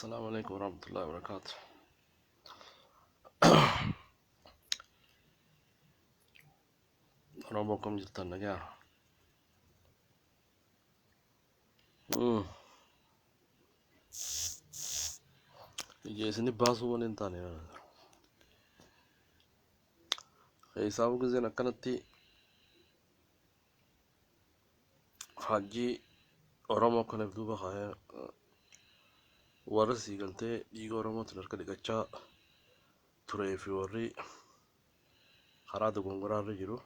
Assalamu alaikum warahmatullahi wabarakatuh. Oromoo akkam jirtan nagaa? Ija isini baasuu waan hin taane. Keessaa gizeen akkanatti faajjii Oromoo kanaaf duuba kaayee warri sii galtee dhiiga Oromootiin harka dhiqachaa turee fi warri karaa dogongoraa irra jiru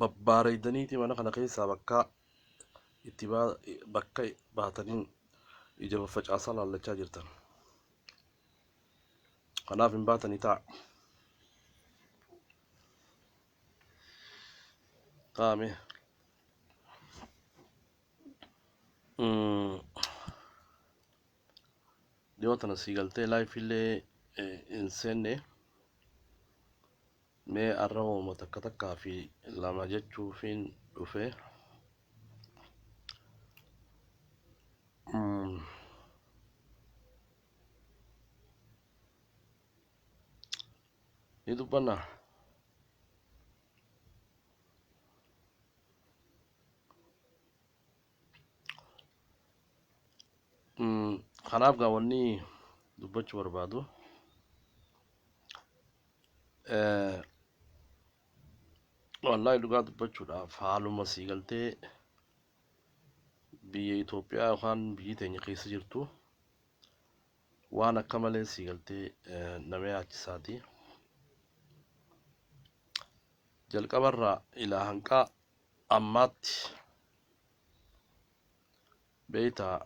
babbaareedaniiti mana kana keessaa bakka itti bakka baataniin ija faffacaasaa laallachaa jirtan. Kanaaf hin baatanii ta'a. Taa'ame. Dhiyoo tana sii galtee laayif illee hin seenne mee arra uuma takka takkaa fi lama jechuufiin dhufe. Ni dubbanna. Kanaaf gaa wanni dubbachuu barbaadu wallaahi dhugaa dubbachuudhaaf haaluma sii galtee biyya Itoophiyaa yookaan biyyi teenya keessa jirtu waan akka malee sii galtee nama yaachisaati. Jalqabarraa ilaa hanqaa ammaatti beektaa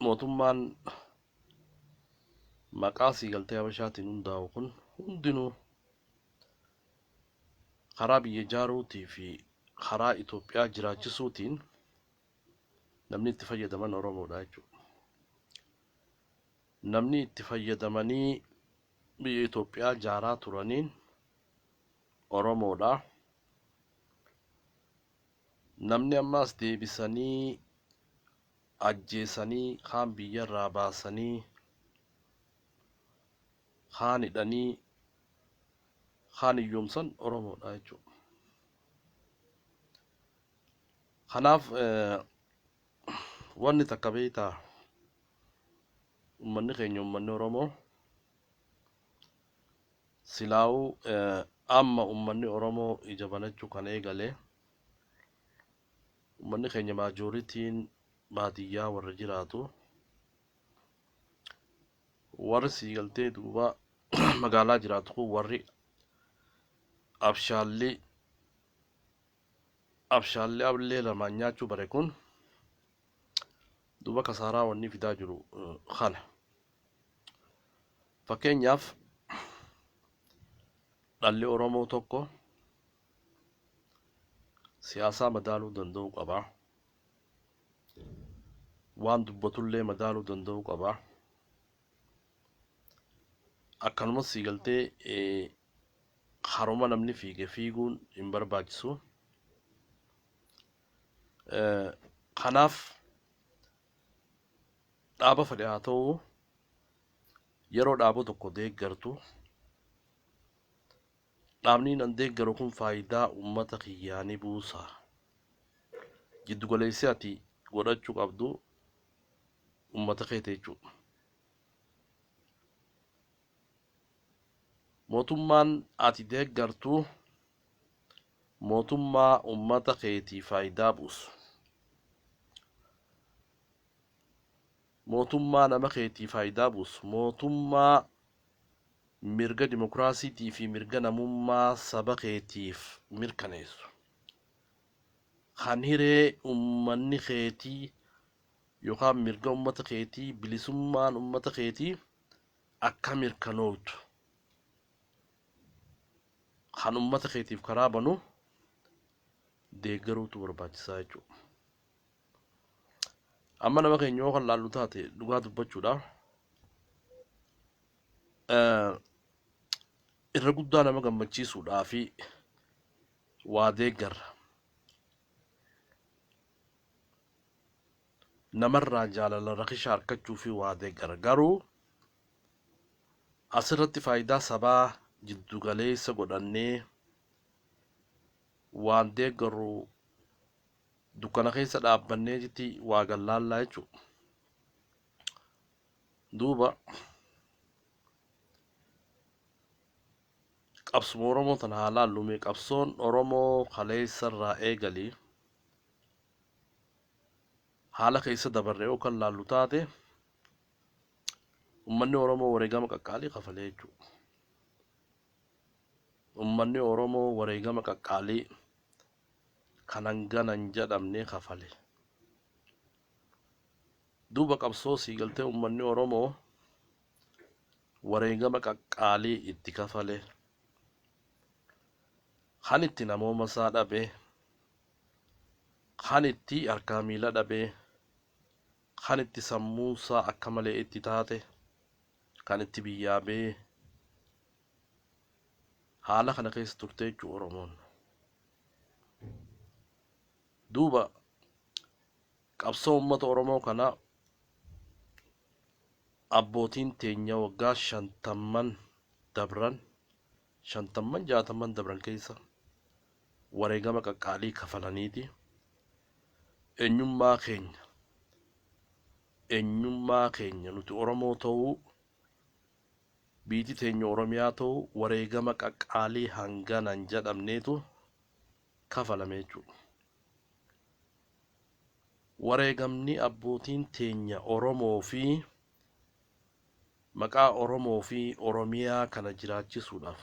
mootummaan maqaa sii galtee Habashaatiin hundaa'u kun hundinuu karaa biyya ijaaruutii fi karaa Itoophiyaa jiraachisuutiin namni itti fayyadaman Oromoodha jechuudha. Namni itti fayyadamanii biyya Itoophiyaa ijaaraa turaniin Oromoodha. Namni ammaas deebisanii ajjeesanii kaan biyyarraa baasanii kaan hidhanii kaan hiyyoomsan Oromoodha jechuudha. Kanaaf wanni takka beektaa uummanni keenya uummanni Oromoo silaa'uu amma uummanni Oromoo ija banachuu kan eegale uummanni keenya maajooritiin baadiyyaa warra jiraatu warri sii galtee duuba magaalaa jiraatu kun warri abshaalli abshaalli ablee lamaan nyaachuu bare kun duuba kasaaraa wanni fidaa jiru kana. Fakkeenyaaf dhalli Oromoo tokko siyaasaa madaaluu danda'uu qaba. Waan dubbatullee madaaluu danda'uu qaba. Akkanumas sii galtee haruma namni fiige fiiguun hin barbaachisu. Kanaaf dhaaba fedhe haa ta'u yeroo dhaaba tokko deeggartu dhaabni nan deeggaru kun faayidaa uummata kiyyaa ni buusa. Giddugaleessi ati godhachuu qabdu uummata keeti jechuudha. Mootummaan ati deeggartu mootummaa uummata keetii faayidaa buusu. Mootummaa nama keetii faayidaa buusu. Mootummaa mirga dimokiraasiitii fi mirga namummaa saba keetiif mirkaneessu. Kan hiree uummanni keetii yookaan mirga uummata keetii bilisummaan uummata keetii akka mirkanooftu kan uummata keetiif karaa banu deeggaruutu barbaachisaa jechuudha. Amma nama keenya yoo kan laallu taate dhugaa dubbachuudhaaf irra guddaa nama gammachiisuudhaa fi waa deeggarra. Namarraa jaalala rakisha harkachuu fi waa deeggara. Garuu asirratti faayidaa sabaa jiddugaleessa godhannee waan deeggaru dukkana keessa dhaabbannee jitti waa gallaallaa jechuudha. Duuba qabsuma Oromoo tana haa laallu mee. Qabsoon Oromoo kaleessarraa eegalii haala keessa dabarre yoo kan laallu taate, uummanni Oromoo wareegama qaqqaalii kafalee jechuudha. Uummanni Oromoo wareegama qaqqaalii kan hangana hin jedhamne kafale. Duuba qabsoo sii galtee uummanni Oromoo wareegama qaqqaalii itti kafale. Kan itti namooma isaa dhabe, kan itti harkaa miila dhabe, kan itti sammuun isaa akka malee itti taate, kan itti biyyaa ba'e, haala kana keessa turte jechuudha Oromoon. Duuba qabsoo uummata Oromoo kana abbootiin teenya waggaa 50n dabran, 50n 60n dabran keessa wareegama qaqqaalii kafalaniiti eenyummaa keenya, eenyummaa keenya nuti Oromoo ta'uu, biiti teenya Oromiyaa ta'uu wareegama qaqqaalii hangana hin jedhamneetu kafalame jechuudha. Wareegamni abbootiin teenya Oromoo fi maqaa Oromoo fi Oromiyaa kana jiraachisuudhaaf,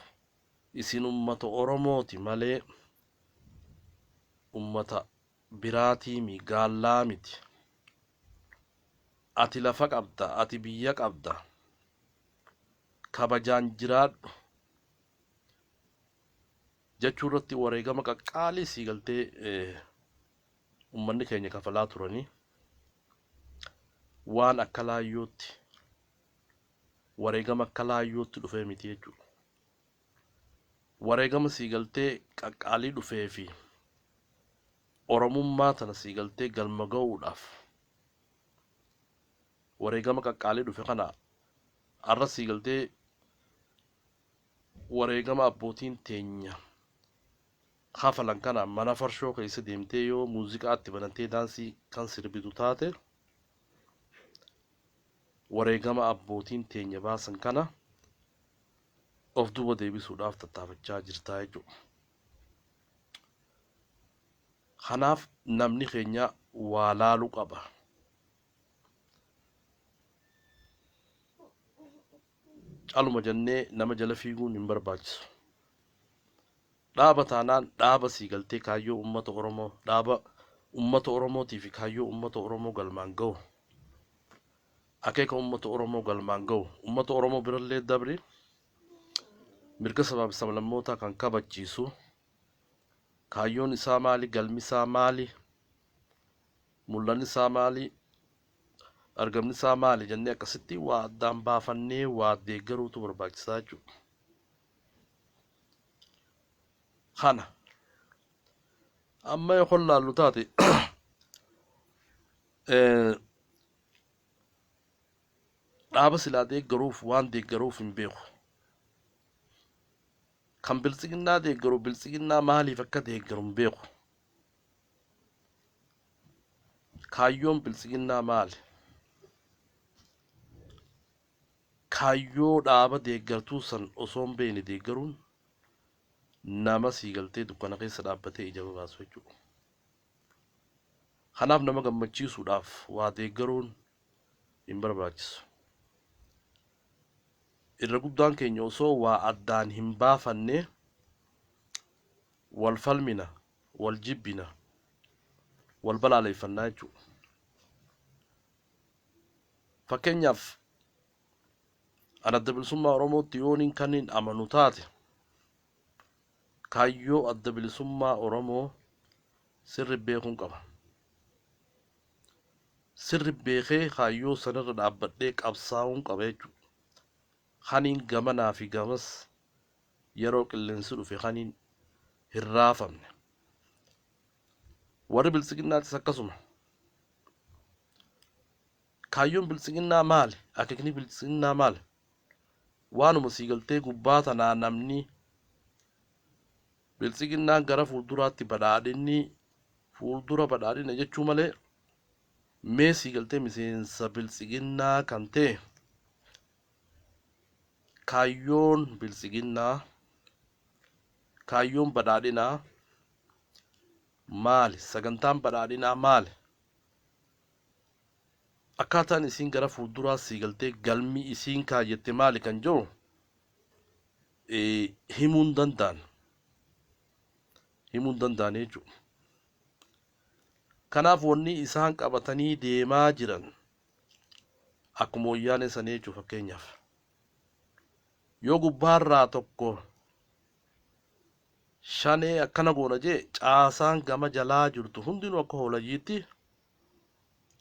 isin ummata Oromooti malee ummata biraatiimi, gaallaa miti. Ati lafa qabda, ati biyya qabda. Kabajaan jiraadhu jechuu irratti wareegama qaqqaalii sii galtee uummanni keenya kafalaa turanii waan akka laayyootti, wareegama akka laayyootti dhufee miti jechuudha. Wareegama sii galtee qaqqaalii dhufee fi Oromummaa tana sii galtee galma ga'uudhaaf wareegama qaqqaalii dhufe kana, har'a sii galtee wareegama abbootiin teenya kafalan kana mana farshoo keessa deemtee yoo muuziqaatti banantee daansii kan sirbitu taate, wareegama abbootiin teenya baasan kana of duuba deebisuudhaaf tattaafachaa jirtaa jechuudha. Kanaaf namni keenya waa laaluu qaba. Caluma jennee nama jala fiiguun hin barbaachisu. Dhaaba taanaan dhaaba sii galtee kaayyoo uummata Oromoo, dhaaba uummata Oromootii fi kaayyoo uummata Oromoo galmaan ga'u, akeeka uummata Oromoo galmaan ga'u, uummata Oromoo birallee dabri mirga sabaaf sablammootaa kan kabachiisu, kaayyoon isaa maali, galmi isaa maali, mul'anni isaa maali, argamni isaa maali jennee akkasitti waa addaan baafannee waa deeggaruutu barbaachisaa jechuudha. Kana amma yoo laallu taate, dhaaba silaa deeggaruuf waan deeggaruuf hin beeku. Kan Biltsiginnaa deeggaru Biltsiginnaa maaliif akka deeggaru hin beeku. Kaayyoon Biltsiginnaa maali? Kaayyoo dhaaba deeggartuu san osoo hin beekne deeggaruun nama sii galtee dukkana keessa dhaabbatee ija babaasu jechuudha. Kanaaf nama gammachiisuudhaaf waa deeggaruun hin barbaachisu. Irra guddaan keenya osoo waa addaan hin baafanne wal falmina, wal jibbina, wal balaaleeffannaa jechuudha. Fakkeenyaaf, an Adda Bilisummaa Oromootti yooniin kan hin amanu taate, kaayyoo Adda Bilisummaa Oromoo sirri beekuun qaba. Sirri beekee kaayyoo sanirra dhaabbadhee qabsaa'uun qaba jechuudha. Kaniin gamanaa fi gamas yeroo qilleensi dhufe kaniin hin raafamne. Warri Biltsiginnaatis akkasuma. Kaayyoon biltsiginnaa maali? Akeekni biltsiginnaa maali? Waanuma sii galtee gubbaa tanaa namni biltsiginnaan gara fuulduraatti badhaadhinni fuuldura badhaadhina jechuu malee, mee sii galtee miseensa biltsiginnaa kan ta'e kaayyoon biltsiginnaa, kaayyoon badhaadhinaa maali? Sagantaan badhaadhinaa maali? Akkaataan isiin gara fuulduraa sii galtee galmi isiin kaayyette maali kan jiru himuun danda'an, himuun danda'an jechuudha. Kanaaf wanni isaan qabatanii deemaa jiran akkuma wayyaanee sanii jechuudha. Fakkeenyaaf yoo gubbaarraa tokko shanee akkana goona jee, caasaan gama jalaa jirtu hundinuu akka hooleyyiitti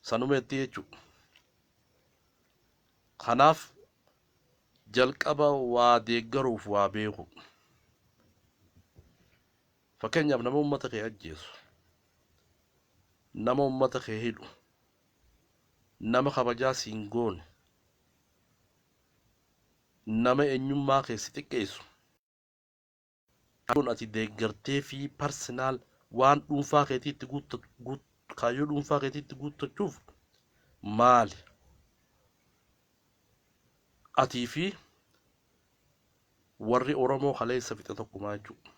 sanumeetti jechuudha. Kanaaf jalqaba waa deeggaruuf waa beeku. Fakkeenyaaf nama uummata kee ajjeesu, nama uummata kee hidhu, nama kabajaa siin goone, nama eenyummaa kee si xiqqeessu, kaayyoon ati deeggartee fi personal waan dhuunfaa keetiitti guuttatu, kaayyoo dhuunfaa keetiitti guuttachuuf maali? Atii fi warri Oromoo kaleessa fixe tokkumaa jechuudha.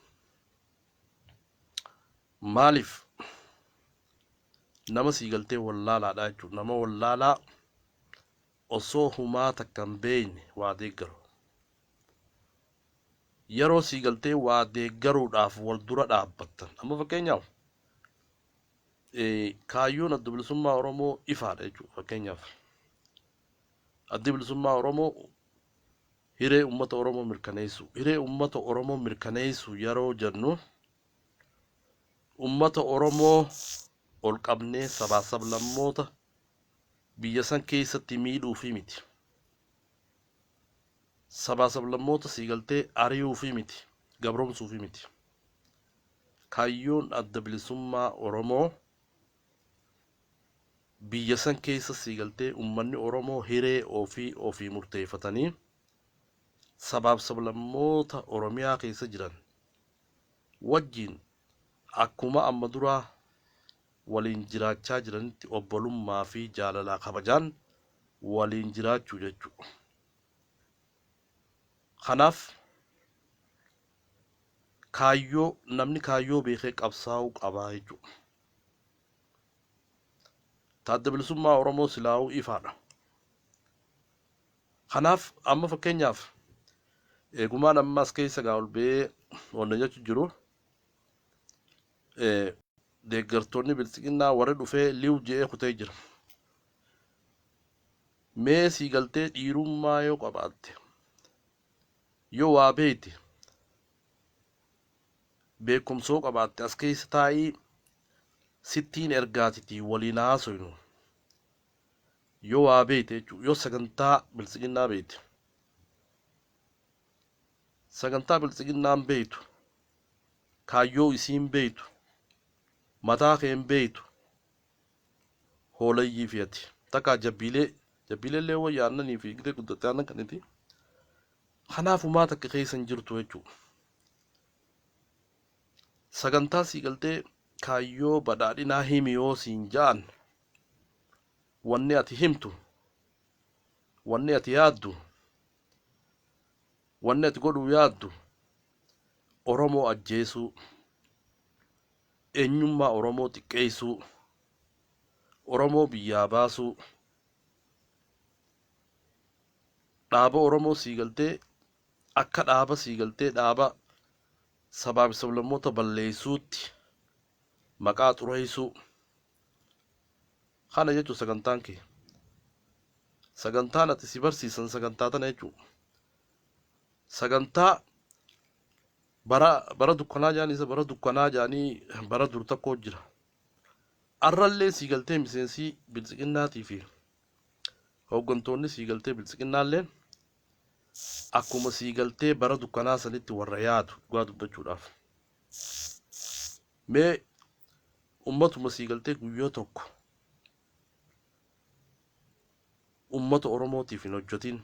Maaliif nama sii galtee wallaalaadha jechuudha. Nama wallaalaa osoo humaa takka hin beekne waa deeggaru. Yeroo sii galtee waa deeggaruudhaaf wal dura dhaabbattan. Amma fakkeenyaaf kaayyoon Adda Bilisummaa Oromoo ifaadha jechuudha. Fakkeenyaaf Addi Bilisummaa Oromoo hiree uummata Oromoo mirkaneessu. Hiree uummata Oromoo mirkaneessu yeroo jennu, uummata Oromoo ol qabnee sabaa sablammoota biyya san keessatti miidhuufi miti. Sabaa sablammoota sii galtee ari'uufi miti. Gabroomsuufi miti. Kaayyoon Adda Bilisummaa Oromoo biyya san keessa sii galtee uummanni Oromoo hiree ofii ofii murteeffatanii sabaaf sablammoota Oromiyaa keessa jiran wajjin akkuma amma duraa waliin jiraachaa jiranitti obbolummaa fi jaalalaa kabajaan waliin jiraachuu jechuudha. Kanaaf kaayyoo namni kaayyoo beekee qabsaa'uu qabaa jechuudha. Adda Bilisummaa Oromoo silaa'uu ifaadha. Kanaaf amma fakkeenyaaf eegumaan ammas keessa gaa ol ba'ee wanna jechu jiru, deeggartoonni biltsiginnaa warri dhufee liw je'ee kutee jira. Mee sii galtee dhiirummaa yoo qabaatte, yoo waa beekte, beekumsoo qabaatte, as keessa taa'ii sittiin ergaatitii waliin haasoynu. Yoo waa beekte jechuudha, yoo sagantaa biltsiginnaa beekte, sagantaa biltsiginnaan beektu, kaayyoo isiin beektu, mataa keen beektu, hoolayyii fi ati takka jabbiilee, jabbiilee illee wayya aannanii fi gidee guddatte aannan kaniti. Kanaafumaa takka keessa hin jirtu jechuudha. Sagantaa sii galtee kaayyoo badhaadhinaa himi yoo siin ja'an, wanni ati himtu, wanni ati yaaddu, wanni ati godhuu yaaddu Oromoo ajjeesuu, eenyummaa Oromoo xiqqeessuu, Oromoo biyyaa baasuu, dhaaba Oromoo sii galtee akka dhaaba sii galtee dhaaba sabaa fi sablammoota balleessuutti maqaa xureessuu kana jechuun sagantaan kee. Sagantaan ati si barsiisan sagantaa tana jechuudha. Sagantaa bara dukkanaa jedhanii isa bara dukkanaa jedhanii bara dur tokko jira. Arrallee sii galtee miseensii biltsiginnaatii fi hooggantoonni sii galtee biltsiginnaallee akkuma sii galtee bara dukkanaa sanitti warra yaadu dhugaa dubbachuudhaaf. Mee ummatuma sii galtee guyyaa tokko Ummata Oromootiif hin hojjetin.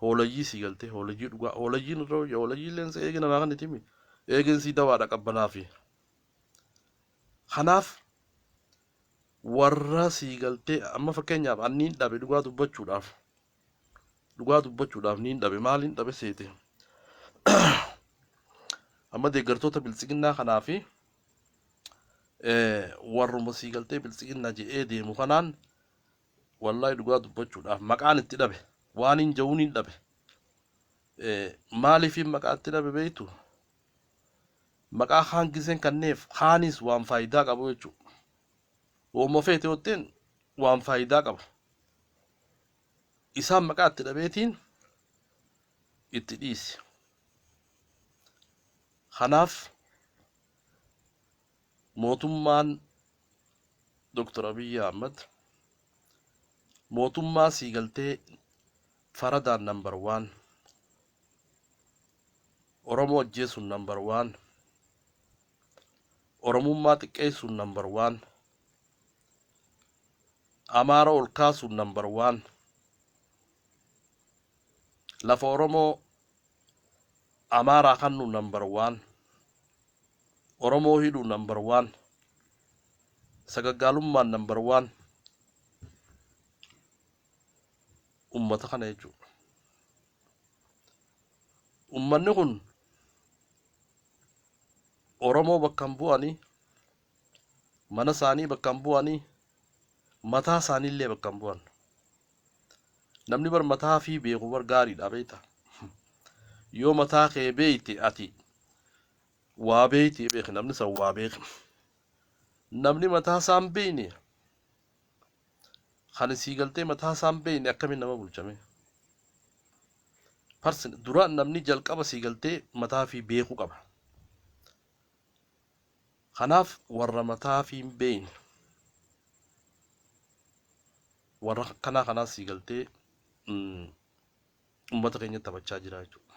Hoolayyii sii galtee hoolayyii dhugaa hoollayyiin irra hojja hoolayyii leensa eegi namaa kan itti himi eegeen sii dawaadha qabbanaafi. Kanaaf warra sii galtee amma fakkeenyaaf anniin dhabe dhugaa dubbachuudhaaf dhugaa dubbachuudhaaf niin dhabe maaliin dhabe seete amma deeggartoota biltsiginnaa kanaa fi warruma sii galtee biltsiginnaa je'ee deemu kanaan wallahi dhugaa dubbachuudhaaf maqaan itti dhabe waan hin ja'uun hin dhabe. Maaliifin maqaa itti dhabe beektu? Maqaa kaan giseen kanneef kaanis waan faayidaa qabu jechuudha. Wooma feete yotteen waan faayidaa qaba. Isaan maqaa itti dhabeetiin itti dhiisi. Kanaaf mootummaan Dr. Abiyyi Ahmad mootummaa sii galtee faradaan number one, Oromoo ajjeesuun number one, Oromummaa xiqqeessuun number one, Amaara ol kaasuun number one, lafa Oromoo Amaaraa kannu number one, Oromoo hidhuu number one, sagaggaalummaan number one ummata kana jechuudha. Ummanni kun Oromoo bakka hin bu'anii, mana isaanii bakka hin bu'anii, mataa isaaniillee bakka hin bu'an. Namni bar mataa fi beeku bar gaariidha beekta. Yoo mataa kee beekte ati waa beekte beeki namni san waa beeki. Namni mataa isaa hin beekne kan sii galtee mataa isaa hin beekne akkamiin nama bulchame? Parsin dura namni jalqaba sii galtee mataa fi beekuu qaba. Kanaaf warra mataa fi hin beekne warra akkanaa kanaa sii galtee uummata keenya taphachaa jira jechuudha.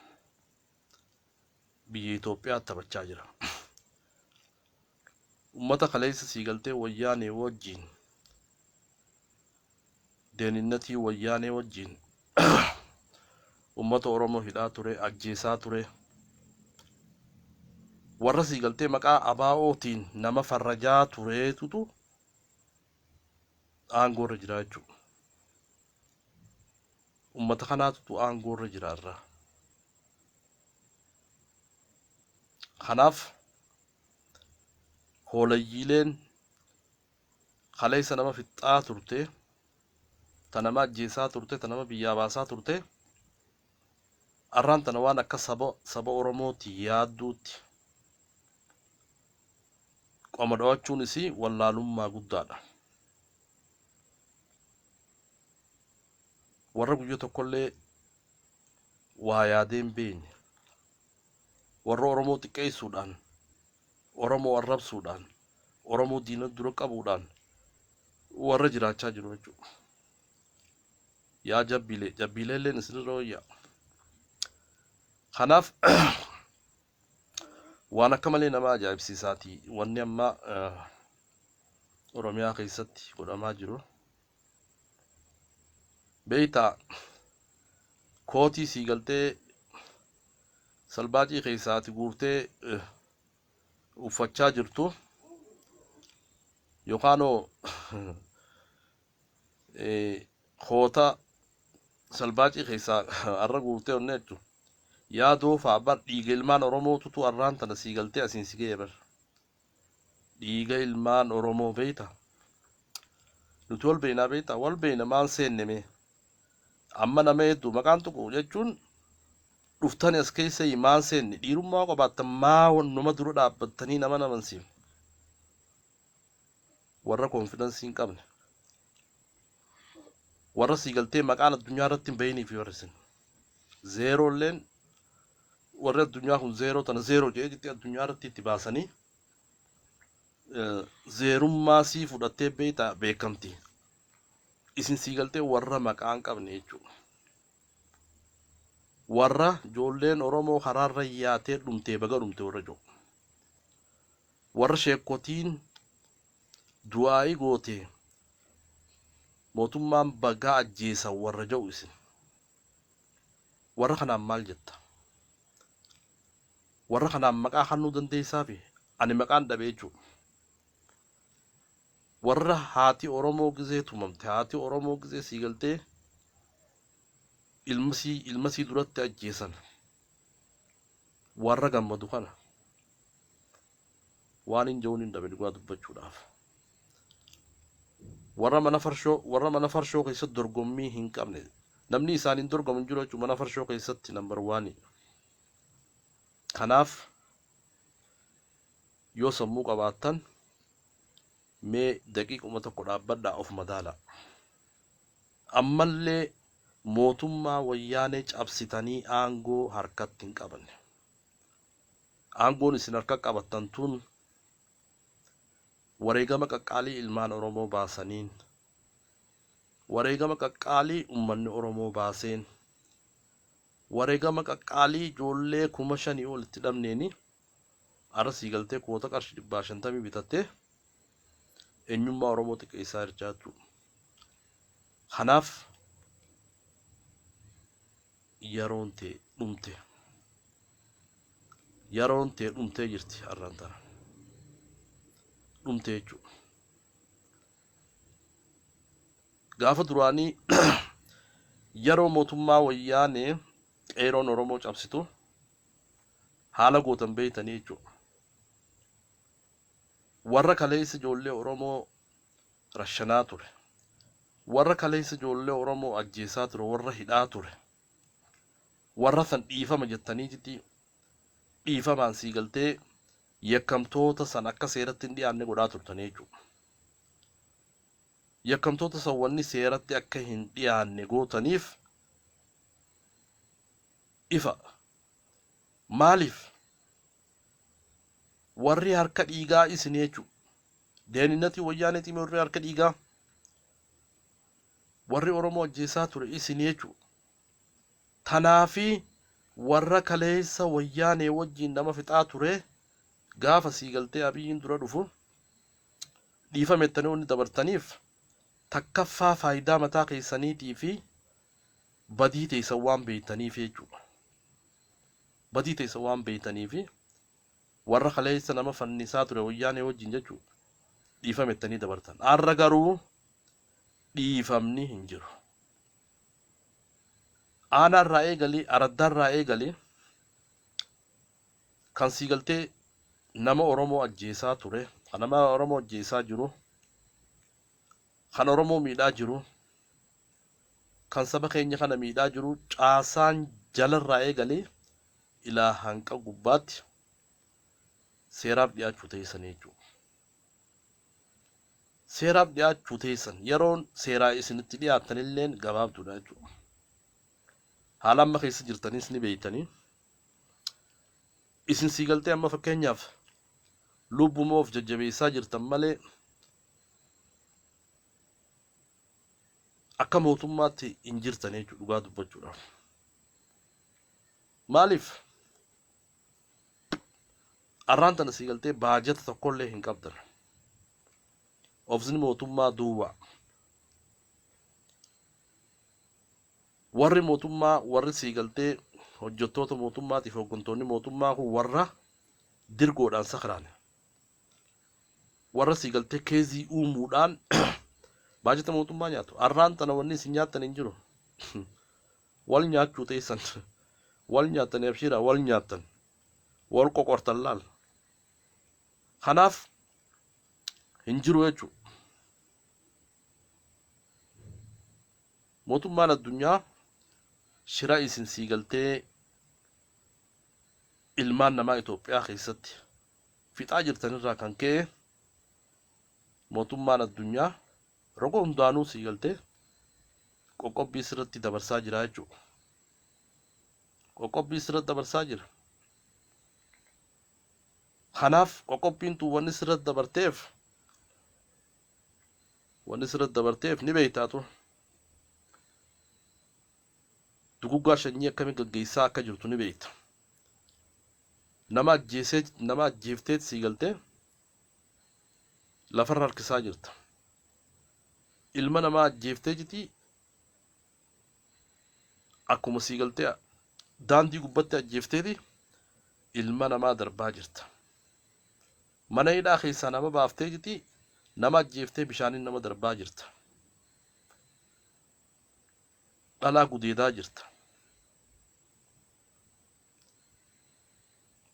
Biyya Itoophiyaa taphachaa jira. Uummata kaleessa sii galtee wayyaanee wajjin deeninnatii wayyaanee wajjin uummata Oromoo hidhaa ture, ajjeesaa ture. Warra sii galtee maqaa ABO'tiin nama farrajaa tureetutu aangoorra jira jechuudha. Uummata kanaatutu aangoorra jira irraa. Kanaaf hoolayyiileen kaleessa nama fixxaa turte, ta nama ajjeesaa turte, ta nama biyyaa baasaa turte, arraan tana waan akka saba saba Oromooti yaadduutti qoma dho'achuun isii wallaalummaa guddaadha. Warra guyya tokkollee waa yaadee hin beekne, warra Oromoo xiqqeessuudhaan, Oromoo arrabsuudhaan, Oromoo diina dura qabuudhaan warra jiraachaa jiru jechuudha. Yaa jabbiilee, jabbiilee illeen isinirra wayyaa. Kanaaf waan akka malee nama ajaa'ibsiisaati wanni amma Oromiyaa keessatti godhamaa jiru. Beektaa kootii sii galtee salbaacii keessaa ati guurtee uffachaa jirtu yookaanoo koota salbaacii keessaa arra guurtee onne jechu yaa doofaa bar dhiiga ilmaan Oromootutu arraan tana sii galtee asiin si ga'e bar dhiiga ilmaan Oromoo beeyta nuti wal beeynaa beeyta wal beeyna maan seenne mee amma nama hedduu maqaan tuqu jechuun dhuftani as keessa maan seenne dhiirummaa qabaattan maa numa dura dhaabbattanii nama namansiif warra confidence hin qabne warra sii galtee maqaan addunyaa irratti hin bahiniif warri isin zeeroo illeen warri addunyaa kun zeeroo tana zeeroo jedhee jettee addunyaa irratti itti baasanii zeerummaa sii fudhattee beektaa beekamti isin sii galtee warra maqaa hin qabne jechuudha. Warra ijoolleen Oromoo karaarra yaatee dhumtee baga dhumte warra jiru. Warra sheekotiin du'aa'ii goote Mootummaan bagaa ajjeesan warra ja'u isin. Warra kanaan maal jetta? Warra kanaan maqaa kannuu dandeessaafi? Ani maqaan dhabe jechuudha. Warra haati Oromoo gizee tumamte, haati Oromoo gizee sii galtee ilmasii ilmasii duratti ajjeesan warra gammadu kana waan hin ja'uun hin dhabe dhugaa dubbachuudhaaf. Warra mana farshoo warra mana farshoo keessatti dorgommii hin qabne namni isaan hin dorgomu hin jiru jechuudha mana farshoo keessatti number one. Kanaaf yoo sammuu qabaattan mee daqiiquma tokko dhaabbadhaa of madaalaa. Ammallee mootummaa Wayyaanee cabsitanii aangoo harkatti hin qabanne. Aangoon isin harka qabattan tun wareegama qaqqaalii ilmaan Oromoo baasaniin, wareegama qaqqaalii ummanni Oromoo baaseen, wareegama qaqqaalii ijoollee 5,000 ol itti dhabneeni arra sii galtee koota qarshii 150 bitattee eenyummaa Oromoo xiqqeessaa jirta jechuudha. Kanaaf yeroon tee dhumte. Yeroon tee dhumtee jirti har'aan tana. Dhumte jechuudha. Gaafa duraanii yeroo mootummaa Wayyaanee qeeroon Oromoo cabsitu haala gootan beeytanii jechuudha. Warra kaleessa ijoollee Oromoo rashanaa ture. Warra kaleessa ijoollee Oromoo ajjeesaa ture, warra hidhaa ture. Warra san dhiifama jettaniititti dhiifamaan sii galtee yakkamtoota san akka seeratti hin dhiyaanne godhaa turtanii jechuudha. Yakkamtoota san wanni seeratti akka hin dhiyaanne gootaniif ifa. Maaliif? Warri harka dhiigaa isin jechuudha. Deeninnatii Wayyaaneetii warri harka dhiigaa. Warri Oromoo ajjeesaa ture isin jechuudha. Tanaafi warra kaleessa Wayyaanee wajjin nama fixaa ture gaafa sii galtee Abiyyiin dura dhufu dhiifama jettanii wanni dabartaniif takkaffaa faayidaa mataa keessaniitii fi badii teessan waan beektaniif jechuudha. Badii teessan waan beektaniif warra kaleessa nama fannisaa ture Wayyaanee wajjin jechuudha. Dhiifama jettanii dabartan. Har'a garuu dhiifamni hin jiru. Aanaa irraa eegali, araddaa irraa eegali kan sii galtee nama Oromoo ajjeesaa ture, kan nama Oromoo ajjeesaa jiru, kan Oromoo miidhaa jiru, kan saba keenya kana miidhaa jiru caasaan jalarraa eegalee ilaa hanqa gubbaatti seeraaf dhiyaachuu teessanii jechuudha. Seeraaf dhiyaachuu teessan yeroon seeraa isinitti dhiyaattanilleen gabaabduudha jechuudha. Haala amma keessa jirtanis ni beektanii. Isin sii galtee amma fakkeenyaaf lubbuma of jajjabeessaa jirtan malee akka mootummaatti hin jirtan jechuudha dhugaa dubbachuudhaaf. Maaliif? Arraan tana sii galtee baajata tokkollee hin qabdan. Ofisni mootummaa duwwaa. Warri mootummaa warri sii galtee hojjettoota mootummaatiif hooggantoonni mootummaa kun warra dirgoodhaan sakraan. Warra sii galtee keezii uumuudhaan baajata mootummaa nyaatu. Arraan tana wanni isin nyaattan hin jiru. Wal nyaachuu teessan. Wal nyaattanii abshiiraa wal nyaattan. Wal qoqortan laal. Kanaaf hin jiru jechuudha. Mootummaan addunyaa shira isin sii galtee ilmaan namaa Itoophiyaa keessatti fixaa jirtanirraa kan ka'e mootummaan addunyaa roga hundaanuu sii galtee qoqqobbii sirratti dabarsaa jira jechuudha. Qoqqobbii sirratti dabarsaa jira. Kanaaf qoqqobbiin tun wanni sirratti dabarteef wanni sirratti dabarteef ni beektaatu. Duguggaa sanyii akkamii gaggeessaa akka jirtu ni beekta. Nama ajjeesee nama ajjeefteet sii galtee lafarra harkisaa jirta. Ilma namaa ajjeeftee jiti akkuma sii galtee daandii gubbatti ajjeefteeti ilma namaa darbaa jirta. Mana hidhaa keessaa nama baaftee jiti nama ajjeeftee bishaaniin nama darbaa jirta. Dhalaa gudeedaa jirta.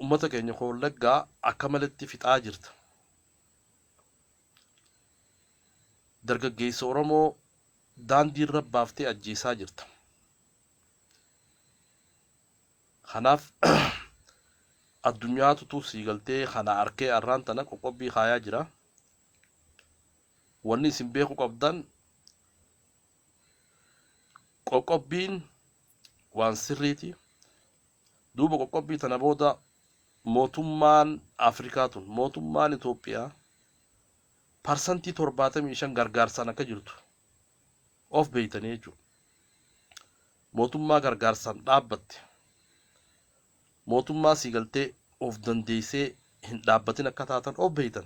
Ummata keenya ka Wallaggaa akka maletti fixaa jirta. Dargaggeessa Oromoo daandii irra baaftee ajjeesaa jirta. Kanaaf addunyaatutu sii galtee kana arkee arraan tana qoqqobbii kaayaa jira. Wanni isin beekuu qabdan qoqqobbiin waan sirriiti. Duuba qoqqobbii tana booda mootummaan Afrikaa tun mootummaan Itoophiyaa parsantii 75 gargaarsaan akka jirtu of beeytanii jechuudha. Mootummaa gargaarsaan dhaabbatte. Mootummaa sii galtee of dandeessee hin dhaabbatin akka taatan of beeytan.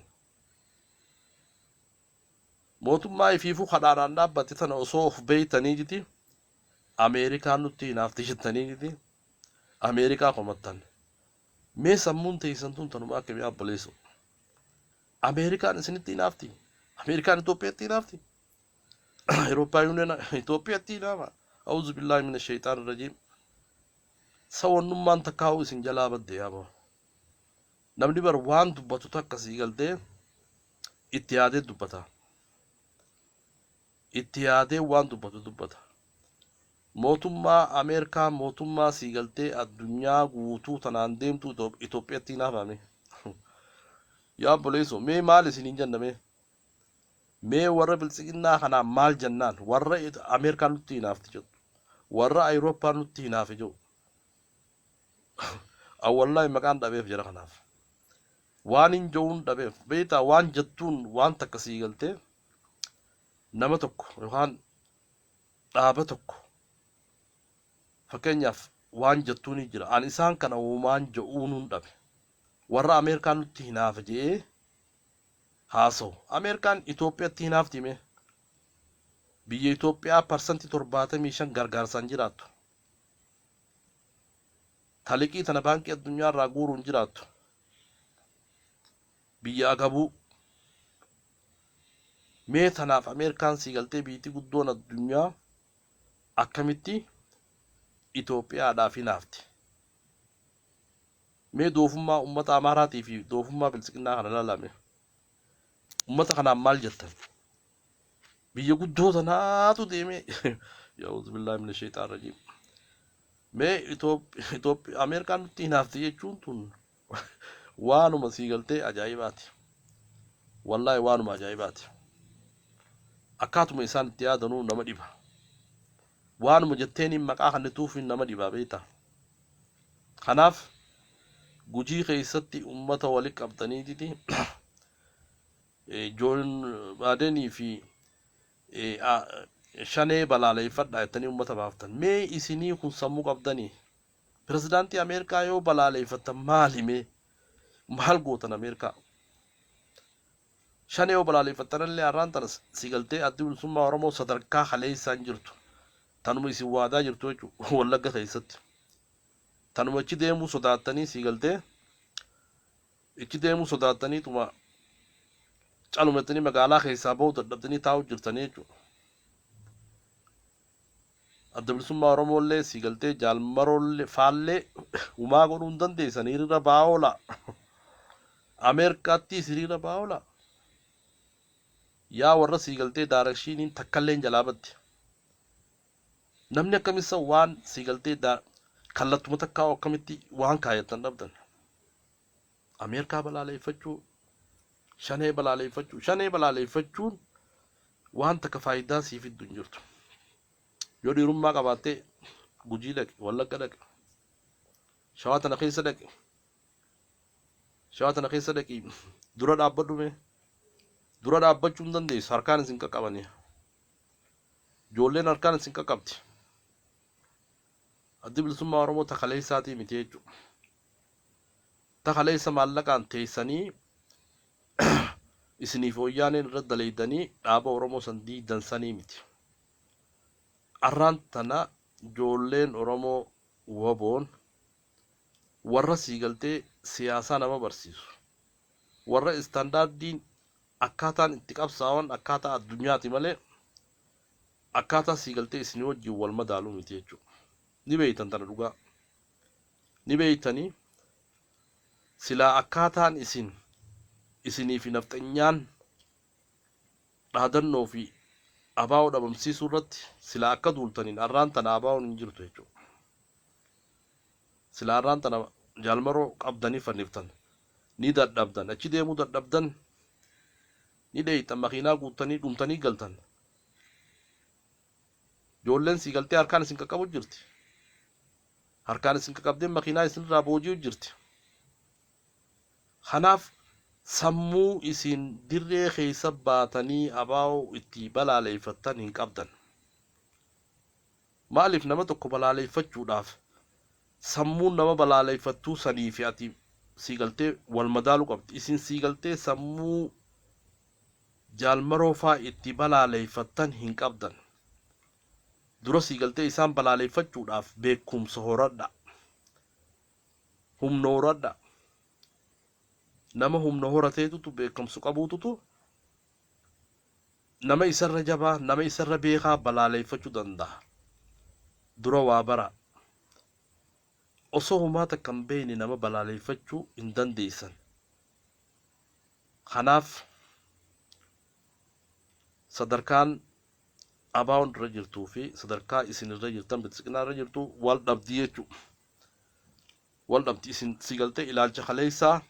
Mootummaa ifiifuu kadhaadhaan dhaabbatte tana osoo of beeytanii jiti Ameerikaan nutti hinaafte jettanii jiti Ameerikaa komattan. Mee sammuun teessan tun tanuma akkamii obboleessoo? Ameerikaan isinitti hinaafti? Ameerikaan Itoophiyaatti hinaafti? Eurooppaa Union Itoophiyaatti hinaafa? A'uuzu billaahi mina shayxaan rajiim. Sawwannummaan takkaa'uu isin jalaa badde yaaboo. Namni bar waan dubbatu takka sii galtee itti yaadee dubbata. Itti yaadee waan dubbatu dubbata. Mootummaa Ameerikaa mootummaa sii galtee addunyaa guutuu tanaan deemtu Itoophiyaatti hinaafame. Yaa obboleessoo, mee maal isiniin jenna mee? Mee warra biltsiginnaa kanaan maal jennaan? Warra Ameerikaan nutti hinaafti jedhu. Warra Awurooppaan nutti hinaafe jedhu. Awwallaahi maqaan dhabeef jara kanaaf. Waan hin je'uun dhabeef. Beektaa, waan jettuun waan takka sii galtee nama tokko yookaan dhaaba tokko fakkeenyaaf waan jettuun ni jira. Ani isaan kana uumaan je'uun dhabe. Warra Ameerikaan nutti hinaafe je'ee haasa'u. Ameerikaan Itoophiyaatti hinaafti mee? Biyya Itoophiyaa parsantii 75 gargaarsaan jiraattu. Taliqii tana baankii addunyaa irraa guuruun jiraattu. Biyya agabuu. Mee tanaaf Ameerikaan sii galtee biitti guddoon addunyaa akkamitti Itoophiyaadhaaf hinaafti? Mee doofummaa uummata Amaaraatii fi doofummaa biltsiginnaa kana ilaalame. Uummata kanaan maal jettan? Biyya guddoo tanaatu deemee yaa'uuzu billaahi mina sheexaan rajiim. Mee Itoophiyaa Ameerikaan nutti hinaafti jechuun tun waanuma sii galtee ajaa'ibaati. Wallaahi waanuma ajaa'ibaati. Akkaatuma isaan itti yaadanuu nama dhiba. Waanuma jetteeniin maqaa kannituuf nama dhiba beektaa. Kanaaf Gujii keessatti uummata wali qabdaniititi Joon Baadenii fi Shanee balaaleeffadhaa jettanii uummata baaftan. Mee isinii kun sammuu qabdanii? Pirezidaantii Ameerikaa yoo balaaleeffattan maali mee? Maal gootan Ameerikaa? Shanee yoo balaaleeffattan illee har'aan tana si galtee addi bilisummaa Oromoo sadarkaa kaleessaan jirtu. Tanuma isin waadaa jirtu jechuudha Wallagga keessatti. Tanuma achi deemuu sodaattanii si galtee ichi deemuu sodaattaniituma calumattanii magaalaa keessaa bahuu dadhabdanii taa'uu jirtanii jechuudha. Adda bilisummaa Oromoo illee si galtee jaalmaroollee faallee humaa godhuu hin dandeessan, hiriira ba'aa oola. Ameerikaattis hiriira ba'aa oola. Yaa warra sii galtee daarekshiiniin takkalleen jalaa badde. Namni akkamissa waan sii galtee kallattuma takkaa akkamitti waan kaayattan dhabdan. Ameerikaa balaaleeffachuu, Shanee balaaleeffachuu, Shanee balaaleeffachuun waan takka faayidaa sii fiddu hin jirtu. Yoo dhiirummaa qabaattee Gujii dhaqi, Wallagga dhaqi, Shawaa tana keessa dhaqi. Shawaa tana keessa dhaqi dura dhaabbadhu mee. Dura dhaabbachuu hin dandeessu, harkaan isin qaqqabanii. Ijoolleen harkaan isin qaqqabdi. Addi bilisummaa Oromoo takaleessaatii miti jechuudha. Takaleessa maallaqaan teessanii Isiniif wayyaaneen irra daleeydanii dhaaba Oromoo san diidan sanii miti. Arraan tana ijoolleen Oromoo waboon warra sii galtee siyaasaa nama barsiisu, warra istaandaardiin akkaataan itti qabsaawan akkaataa addunyaati malee akkaataa sii galtee isinii wajjin wal madaaluu miti jechuudha. Ni beeytan tana dhugaa. Ni beeytanii silaa akkaataan isin isinii fi nafxanyaan dhaadannoo fi abaa'oo dhabamsiisuu irratti silaa akka duultaniin arraan tana abaa'oon hin jirtu jechuudha. Silaa arraan tana jaalmaroo qabdanii fanniftan ni dadhabdan, achi deemuu dadhabdan, ni dheeytan, makiinaa guuttanii dhumtanii galtan. Ijoolleen sii galtee harkaan isin qaqqabu jirti. Harkaan isin qaqqabdee makiinaa isinirraa booji'u jirti. Kanaaf sammuu isin dirree keessa baatanii abaa'oo itti balaaleeffattan hin qabdan. Maaliif nama tokko balaaleeffachuudhaaf sammuun nama balaaleeffattuu sanii fi ati sii galtee wal madaaluu qabdi. Isin sii galtee sammuu jaalmaroo faa itti balaaleeffattan hin qabdan. Dura sii galtee isaan balaaleeffachuudhaaf beekumsa horadha. Humna horadha. Nama humna horateetutu beekumsa qabuututu nama isarra jabaa, nama isarra beekaa balaaleeffachuu danda'a. Dura waa bara. Osoo homaa takka hin beekne nama balaaleeffachuu hin dandeessan. Kanaaf sadarkaan abaa'oon irra jirtuu fi sadarkaa isin irra jirtan biltsiqinaa irra jirtu wal dhabdii jechuudha. Wal dhabdi isin sii galtee ilaalcha kaleessaa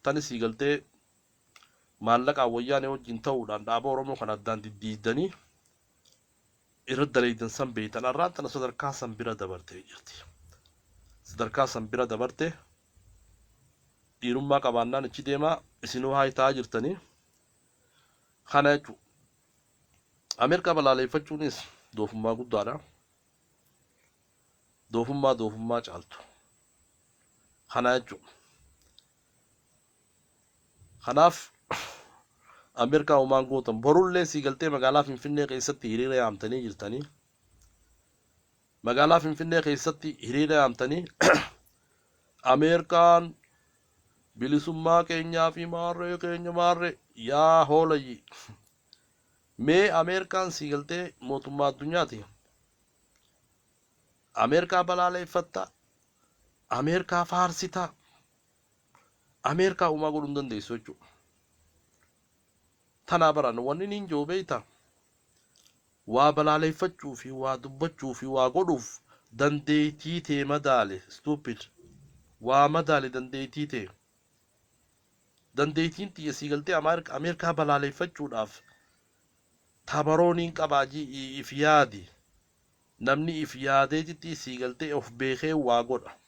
tani sii galtee maallaqaan wayyaanee wajjin ta'uudhaan dhaaba Oromoo kan addaan diddiidanii irra daleeydan san beeytan. Arraan tana sadarkaa san bira dabartee jirti. Sadarkaa san bira dabarte dhiirummaa qabaannaan achi deemaa isinuu haa ta'aa jirtanii. Kana jechuudha. Ameerikaa balaaleeffachuunis doofummaa guddaadha. Doofummaa doofummaa caaltu. Kana jechuudha. Kanaaf Ameerikaa homaan gootan borullee sii galtee magaalaa Finfinnee keessatti hiriira yaamtanii jirtanii. Magaalaa Finfinnee keessatti hiriira yaamtanii Ameerikaan bilisummaa keenyaa fi maarree keenya maarree yaa hoolayyi. Mee Ameerikaan sii galtee mootummaa addunyaati. Ameerikaa balaaleeffatta. Ameerikaa faarsitaa. Ameerikaa uumaa godhuu hin dandeessu jechuudha. Tanaa baran wanni niin jiru beektaa? Waa balaaleeffachuu fi waa dubbachuu fi waa godhuuf dandeettii tee madaale, stupid. Waa madaale dandeettii tee. Dandeettiin tiyya sii galtee Ameerikaa balaaleeffachuudhaaf tabarooniin qabaa if yaadi. Namni if yaadeetitti sii galtee of beekee waa godha.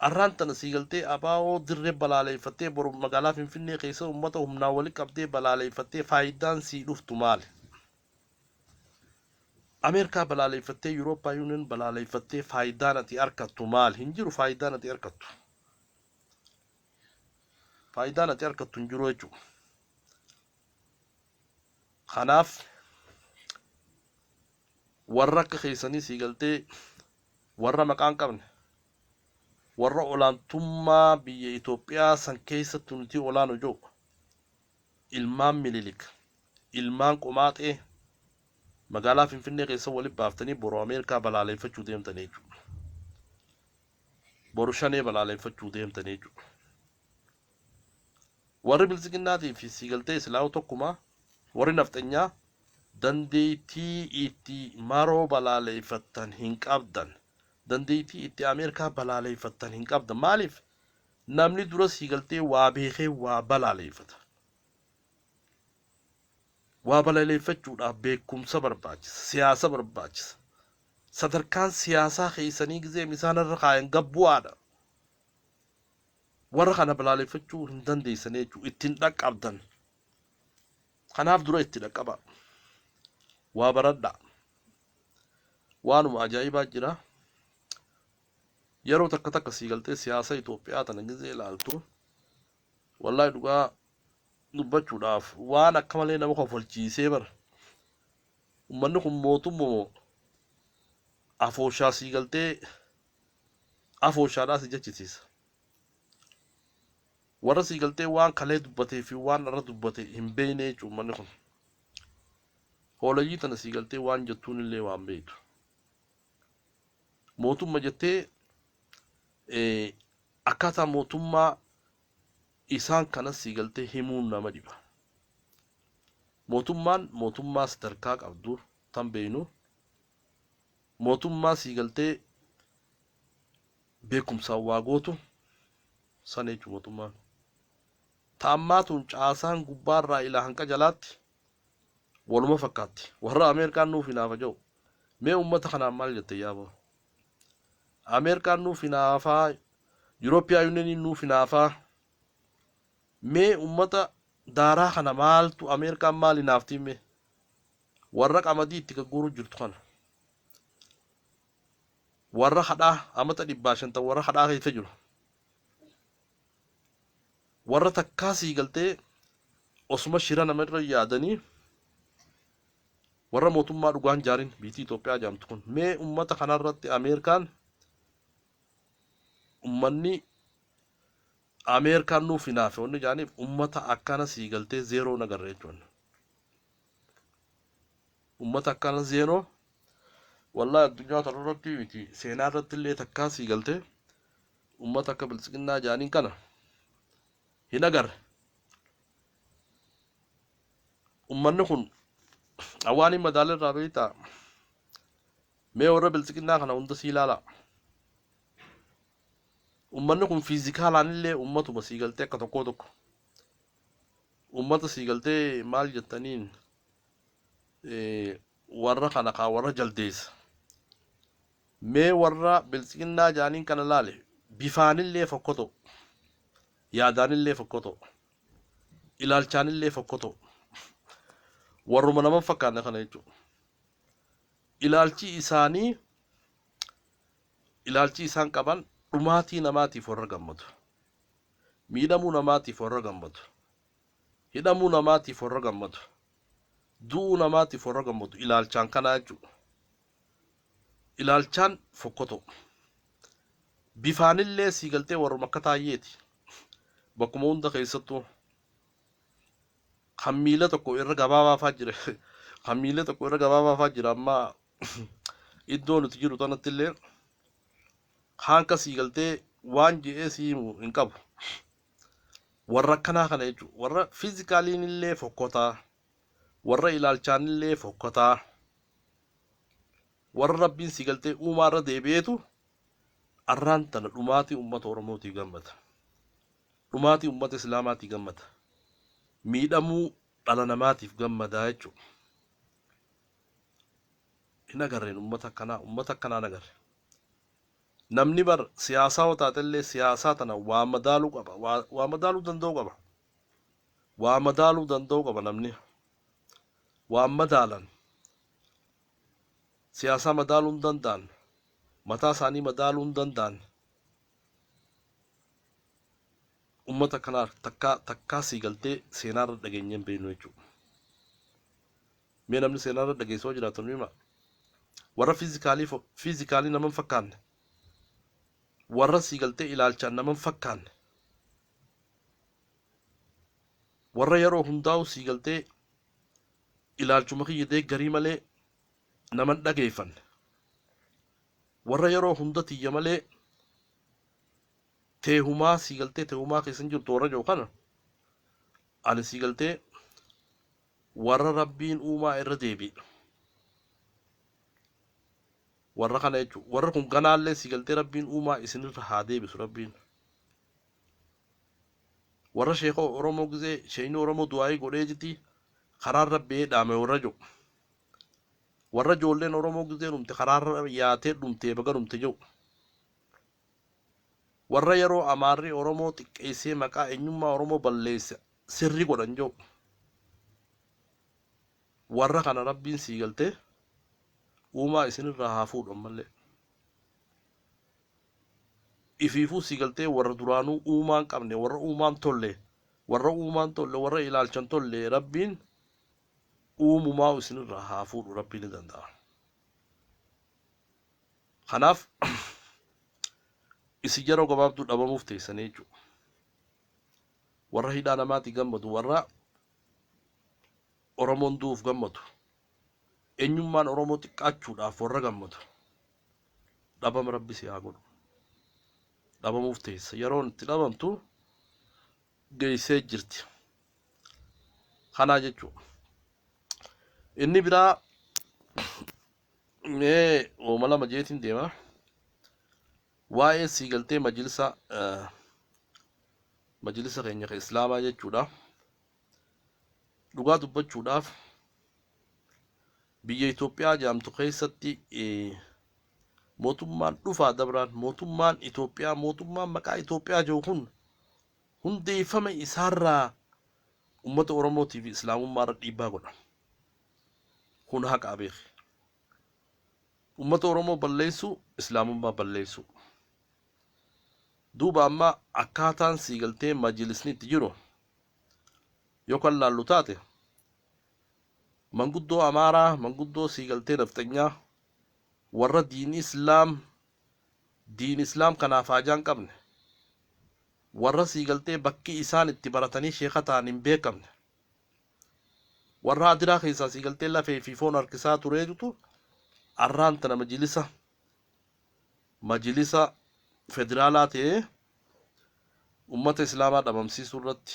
Arraan tana sii galtee abaa'oo dirree balaaleeffattee boru magaalaa Finfinnee keessa uummata humnaan walitti qabdee balaaleeffattee faayidaan sii dhuftu maali? Ameerikaa balaaleeffattee Yurooppaa Yuuniyoon balaaleeffattee faayidaan ati argattu maali? Hin jiru faayidaan ati argattu. Faayidaan ati argattu hin jiru jechuudha. Kanaaf warra akka keessanii sii galtee warra maqaa hin qabne, warra olaantummaa biyya Itoophiyaa san keessatti nuti olaanu jiru, ilmaan Minilik, ilmaan Qomaaxee magaalaa Finfinnee keessa walitti baaftanii boru Ameerikaa balaaleeffachuu deemtanii jechuudha. Boru Shanee balaaleeffachuu deemtanii jechuudha. Warri biltsiginnaatii fi siigaltee Islaamu tokkuma, warri nafxanyaa dandeettii itti maroo balaaleeffattan hin qabdan. Dandeettii itti Ameerikaa balaaleeffattan hin qabdan. Maaliif? Namni dura siigaltee waa beekee waa balaaleeffata. Waa balaaleeffachuudhaaf beekumsa barbaachisa. Siyaasa barbaachisa. Sadarkaan siyaasaa keessanii gizee isaan irra kaayan gabbu'aadha. Warra kana balaaleeffachuu hin dandeessan jechuudha. Ittiin dhaqqabdan. Kanaaf dura itti dhaqqaba. Waa baradhaa. Waanuma ajaa'ibaa jira. Yeroo takka takka sii galtee siyaasa Itoophiyaa tana gizee ilaaltu, wallaahi dhugaa. dubbachuudhaaf waan akka malee nama kofalchiisee bara. Ummanni kun mootummoo afooshaa sii galtee afooshaadhaa si jechisiisa. Warra sii galtee waan kalee dubbatee fi waan irra dubbate hin beekne jechuudha ummanni kun. Hoolayyii tana sii galtee waan jettuun illee waan beektu. Mootumma jettee akkaataa mootummaa isaan kanas sii galtee himuun nama dhiba. Mootummaan mootummaa sadarkaa qabdu tan beeknu, mootummaa sii galtee beekumsaan waa gootu sana jechuudha mootummaan. Taammaa tun caasaan gubbaarraa ilaa hanqa jalaatti waluma fakkaatti. Warra Ameerikaan nuuf hinaafa jiru. Mee uummata kanaan maal jette yaaboo? Ameerikaan nuuf hinaafaa, Yurooppiyaan Yuuniyeniin nuuf hinaafaa. Mee uummata daaraa kana maaltu Ameerikaan maal hinaaftii mee? Warra qamadii itti gagguuruu jirtu kana. Warra hadhaa amata 150 warra hadhaa keessa jiru. Warra takkaa sii galtee osuma shira namarra yaadanii warra mootummaa dhugaan jaarin biitii Itoophiyaa jedhamtu kun. Mee uummata kanarratti Ameerikaan, uummanni Ameerikaan nuuf hinaafe wanni jaaniif uummata akkana sii galtee zeeroo nagarre jechuudha. Uummata akkana zeeroo wallahi addunyaa kanarratti miti, seenaa irratti illee takkaa sii galtee uummata akka biltsiginnaa jaaniin kana hin agarre. Uummanni kun waan hin madaalle irraa beektaa? Mee warra biltsiginnaa kana hunda sii ilaalaa. Uummanni kun fiizikaalaan illee uummatuma sii galtee akka tokkoo tokko. Uummata sii galtee maal jettaniin warra kana kaa warra jaldeessa. Mee warra biltsiginnaa jaaniin kana laale, bifaanillee fokkotoo, yaadaanillee fokkotoo, ilaalchaanillee fokkotoo. Warruma nama fakkaanne kana jechuudha. Ilaalchi isaanii, ilaalchi isaan qaban dhumaatii namaatiif warra gammadu. Miidhamuu namaatiif warra gammadu. Hidhamuu namaatiif warra gammadu. Du'uu namaatiif warra gammadu ilaalchaan kanaa jechuudha. Ilaalchaan fokkotoo. Bifaanillee sii galtee warruma akka taayyeeti. Bakkuma hunda keessattuu kan miila tokko irra gabaabaa fa'aa jira. Kan miila tokko irra gabaabaa fa'aa jira amma iddoo nuti jiru tanatti illee hanka sii galtee waan je'ee sii himu hin qabu. Warra akkanaa kana jechuudha. Warra fiizikaaliin illee fokkotaa. Warra ilaalchaan illee fokkotaa. Warra rabbiin sii galtee uumaa irra deebi'eetu arraan tana dhumaatii uummata Oromootii gammada. Dhumaatii uummata Islaamaatii gammada. Miidhamuu dhala namaatiif gammadaa jechuudha. Hin agarreen uummata akkanaa, uummata akkanaa hin agarre. Namni bar siyaasaa yoo taatellee siyaasaa tana waa madaaluu qaba. Waa madaaluu danda'uu qaba. Waa madaaluu danda'uu qaba namni. Waa madaalan. Siyaasaa madaaluu hin danda'an. Mataa isaanii madaaluu hin danda'an. Uummata akkanaa takkaa takkaa sii galtee seenaarra dhageenyee hin beeknu jechuudha. Mee namni seenaarra dhageessoo jiraatu nu hima. Warra fiizikaalii nama hin fakkaanne. Warra sii galtee ilaalchaan nama hin fakkaanne. Warra yeroo hundaa'u sii galtee ilaalchuma kiyya deeggarii malee nama hin dhageeffanne. Warra yeroo hunda tiyya malee teehumaa sii galtee teehumaa keessa hin jirtu warra jiru kana ani sii galtee warra rabbiin uumaa irra deebi'e. Warra kana jechuudha. Warra kun ganaallee sii galtee rabbiin uumaa isinirra haa deebisu rabbiin. Warra sheekoo Oromoo gizee sheekni Oromoo du'aayii godhee jiti karaarra ba'ee dhaame warra jiru. Warra ijoolleen Oromoo gizee dhumte karaarra yaatee dhumtee baga dhumte jiru. Warra yeroo Amaarri Oromoo xiqqeessee maqaa eenyummaa Oromoo balleesse sirri godhan jiru. Warra kana rabbiin sii galtee uumaa isinirraa haa fuudhu ammallee. Ifiifuu sii galtee warra duraanuu uumaan qabne, warra uumaan tolle. Warra uumaan tolle, warra ilaalchan tolle, Rabbiin uumumaa isinirraa haa fuudhu, Rabbiin ni danda'a. Kanaaf isin yeroo gabaabduu dhabamuuf teessanii jechuudha. Warra hidhaa namaatti gammadu, warra Oromoon du'uuf gammadu, eenyummaan Oromoo xiqqaachuudhaaf warra gammadu, dhabama Rabbi si haa godhu. Dhabamuuf teessa. Yeroon itti dhabamtu geessee jirti. Kanaa jechuudha. Inni biraa mee ooma lama jeetiin deema. Waa'ee siigaltee majlisa keenya kan Islaamaa jechuudha. Dhugaa dubbachuudhaaf, biyya Itoophiyaa jedhamtu keessatti mootummaan dhufaa dabraan, mootummaan Itoophiyaa, mootummaan maqaa Itoophiyaa jiru kun hundeeffama isaarraa uummata Oromootii fi Islaamummaa irra dhiibbaa godha. Kun haqaa beeki. Uummata Oromoo balleessuu, Islaamummaa balleessuu. Duuba amma akkaataan siigaltee majlisni itti jiru yoo kan laallu taate, manguddoo Amaaraa, manguddoo siigaltee nafxanyaa, warra diin Islaam kanaaf haajaa hin qabne, warra siigaltee bakki isaan itti baratanii sheeka ta'an hin beekamne, warra adiraa keessaa siigaltee lafee fi foon harkisaa tureetu arraan tana majlisa federaalaa ta'ee ummata Islaamaa dhabamsiisuu irratti,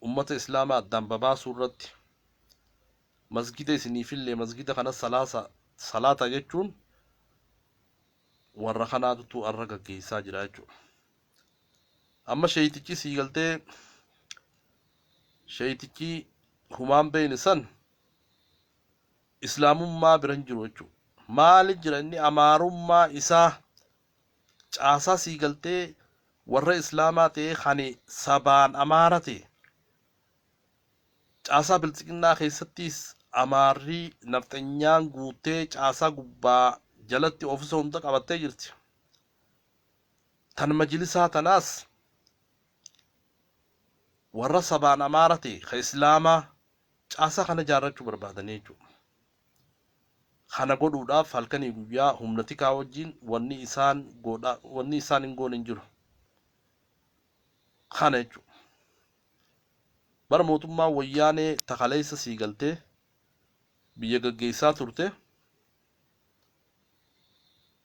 ummata Islaamaa addaan babaasuu irratti, masgida isiniifillee masgida kana salaasa salaata jechuun warra kanaatutu arra gaggeessaa jira jechuudha. Amma sheeytichi siigaltee sheeytichi humaan beeyne san Islaamummaa bira hin jiru jechuudha. Maali jira inni? Amaarummaa isaa caasaa siigaltee warra Islaamaa ta'ee kan sabaan Amaara ta'e, caasaa Biltsiginnaa keessattis Amaarrii nafxanyaan guutee caasaa gubbaa jalatti oofisa hunda qabattee jirti. Tan majlisaa tanaas warra sabaan Amaara ta'e kan Islaamaa caasaa kana ijaarrachuu barbaadanii jechuudha. Kana godhuudhaaf halkanii guyyaa humna tikaa wajjin wanni isaan godha, wanni isaan hin goone hin jiru. Kana jechuudha. Bara mootummaa Wayyaanee takaleessa sii galtee biyya gaggeessaa turte,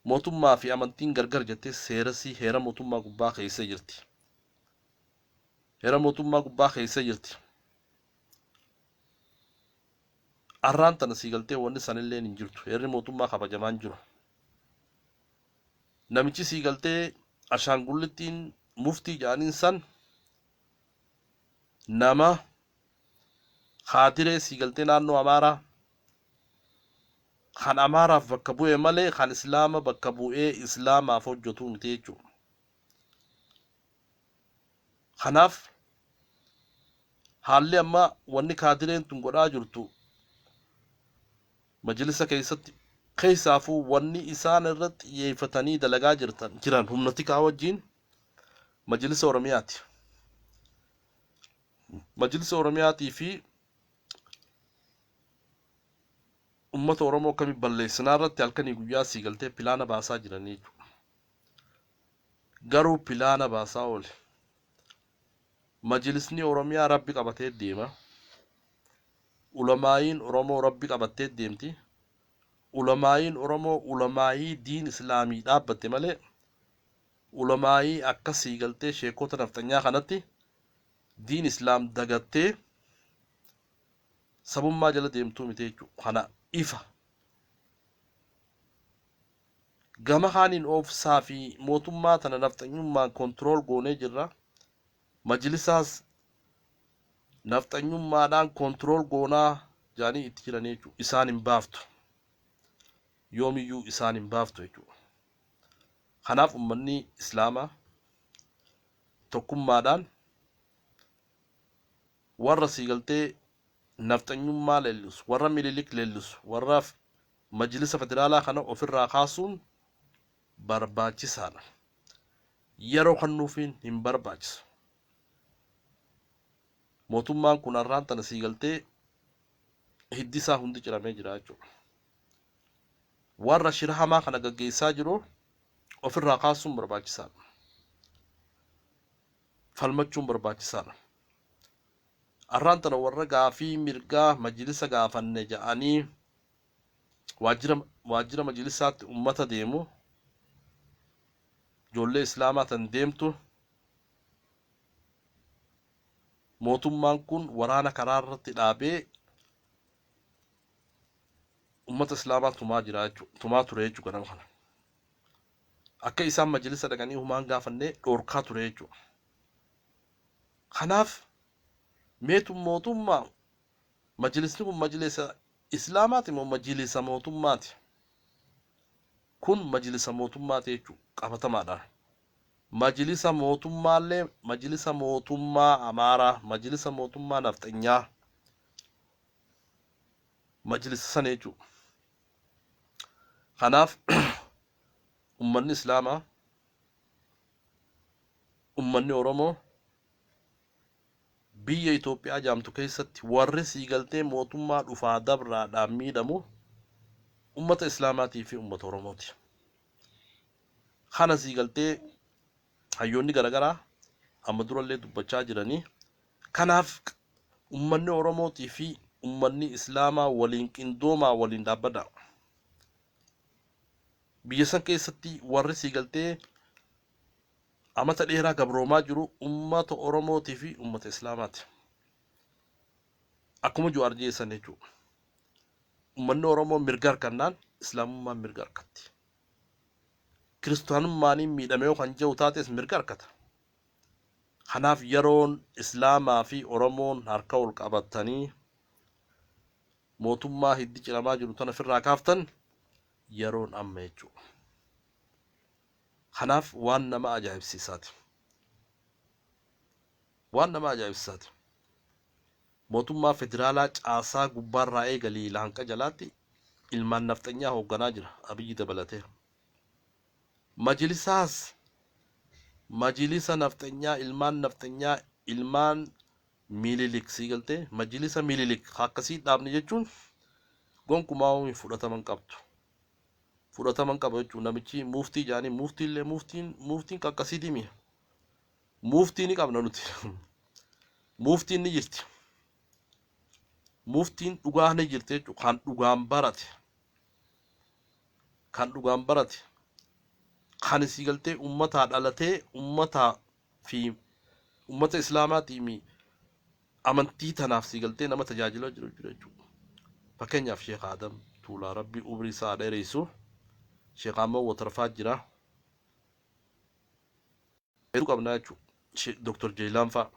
mootummaa fi amantiin gargar jettee seerasii heera mootummaa gubbaa keessee jirti. Heera mootummaa gubbaa keessee jirti. Arraan tana sii galtee wanni sanillee hin jirtu. Heerri mootummaa kabajamaa hin jiru. Namichi sii galtee ashaangullittiin muftii jedhaniin san nama kaadiree sii galtee naannoo Amaaraa kan Amaaraaf bakka bu'e malee kan Islaama bakka bu'ee Islaamaaf hojjetu miti jechuudha. Kanaaf haalli amma wanni kaadireen tun godhaa jirtu majlisa keessatti, keessaafuu wanni isaan irratti xiyyeeffatanii dalagaa jirtan jiran humna tikaa wajjin Majlisa Oromiyaati. Majlisa Oromiyaatii fi ummata Oromoo akkamii balleessinaa irratti halkanii guyyaa sii galtee pilaana baasaa jiranii jechuudha. Garuu pilaana baasaa oole. Majlisni Oromiyaa Rabbi qabatee deema. Ulamaayiin Oromoo Rabbi qabattee deemti. Ulamaayiin Oromoo ulamaayii diin Islaamii dhaabbatte malee ulamaayii akka sii galtee sheekota nafxanyaa kanatti diin Islaam dagattee sabummaa jala deemtuu miti jechuudha. Kana ifa. Gama kaaniin oofsaa fi mootummaa tana nafxanyummaan control goonee jirra. Majlisaas nafxanyummaadhaan control goonaa jedhanii itti jiranii jechuudha. Isaan hin baaftu. Yoomiyyuu isaan hin baaftu jechuudha. Kanaaf uummanni Islaamaa tokkummaadhaan warra siigaltee nafxanyummaa leellisu, warra Mililik leellisu, warra majlisa federaalaa kana ofirraa kaasuun barbaachisaadha. Yeroo kennuufiin hin barbaachisu. Mootummaan kun har'aan tana sii galtee hiddi isaa hundi ciramee jira jechuudha. Warra shira hamaa kana gaggeessaa jiru ofirraa kaasuun barbaachisaadha. Falmachuun barbaachisaadha. Arraan tana warra gaafii mirgaa majlisa gaafanne ja'anii waajjira majlisaatti ummata deemu, ijoollee islaamaa tan deemtu, mootummaan kun waraana karaa irratti dhaabee ummata islaamaa tumaa jira jechuudha. Tumaa ture jechuudha ganama kana. Akka isaan majlisa dhaqanii humaan gaafannee dhoorkaa ture jechuudha. Kanaaf meetu mootummaa majlisni kun majlisa islaamaati moo majlisa mootummaati? Kun majlisa mootummaati jechuudha qabatamaadhaan. Majlisa mootummaallee majlisa mootummaa Amaaraa, majlisa mootummaa nafxanyaa, majlisa sana jechuudha. Kanaaf ummanni islaamaa, ummanni Oromoo biyya Itoophiyaa jaamtu keessatti warri siigaltee mootummaa dhufaa dabraadhaan miidhamu ummata islaamaatii fi ummata Oromooti. Kana siigaltee hayyoonni garaagaraa amma durallee dubbachaa jiranii. Kanaaf ummanni Oromootii fi ummanni islaamaa waliin qindoomaa waliin dhaabbadha. Biyya san keessatti warri siigaltee amata dheeraa gabroomaa jiru ummata Oromootii fi ummata islaamaati. Akkuma Jawaar jeessan jechuudha. Ummanni Oromoo mirga harkannaan islaamummaan mirga harkatti. Kiristaanummaaniin miidhamee yoo kan jiru taates mirga harkata. Kanaaf yeroon islaamaa fi Oromoon harka ol qabatanii mootummaa hiddi ciramaa jiru tana ofirraa kaaftan yeroon amma jechuudha. Kanaaf waan nama ajaa'ibsiisaati. Waan nama ajaa'ibsiisaati. Mootummaa federaalaa caasaa gubbaarraa eegalii hanqa jalaatti ilmaan nafxanyaa hoogganaa jira Abiyyi dabalatee. Majlisaas majlisa nafxanyaa ilmaan nafxanyaa ilmaan Minilik sii galtee majlisa Minilik akkasii dhaabne jechuun gonkumaa hin fudhataman qabdu. Fudhataman qaba jechuun namichi muftii jaanii muftiillee muftiin akkasii dimi. Muftii ni qabna nuti. Muftiin ni jirti. Muftiin dhugaa ni jirti jechuudha. Kan dhugaan barate. Kan dhugaan barate. Kan sii galtee ummataa dhalatee ummataa fi ummata islaamaatii amantii tanaaf sii galtee nama tajaajilaa jiru jechuudha. Fakkeenyaaf Sheekh Adam Tuulaa Rabbi umrii isaa dheeressu. Sheekh Ahmad Watarfaa jira. Hedduu qabna jechuudha. Dr. Jeelaan fa'a.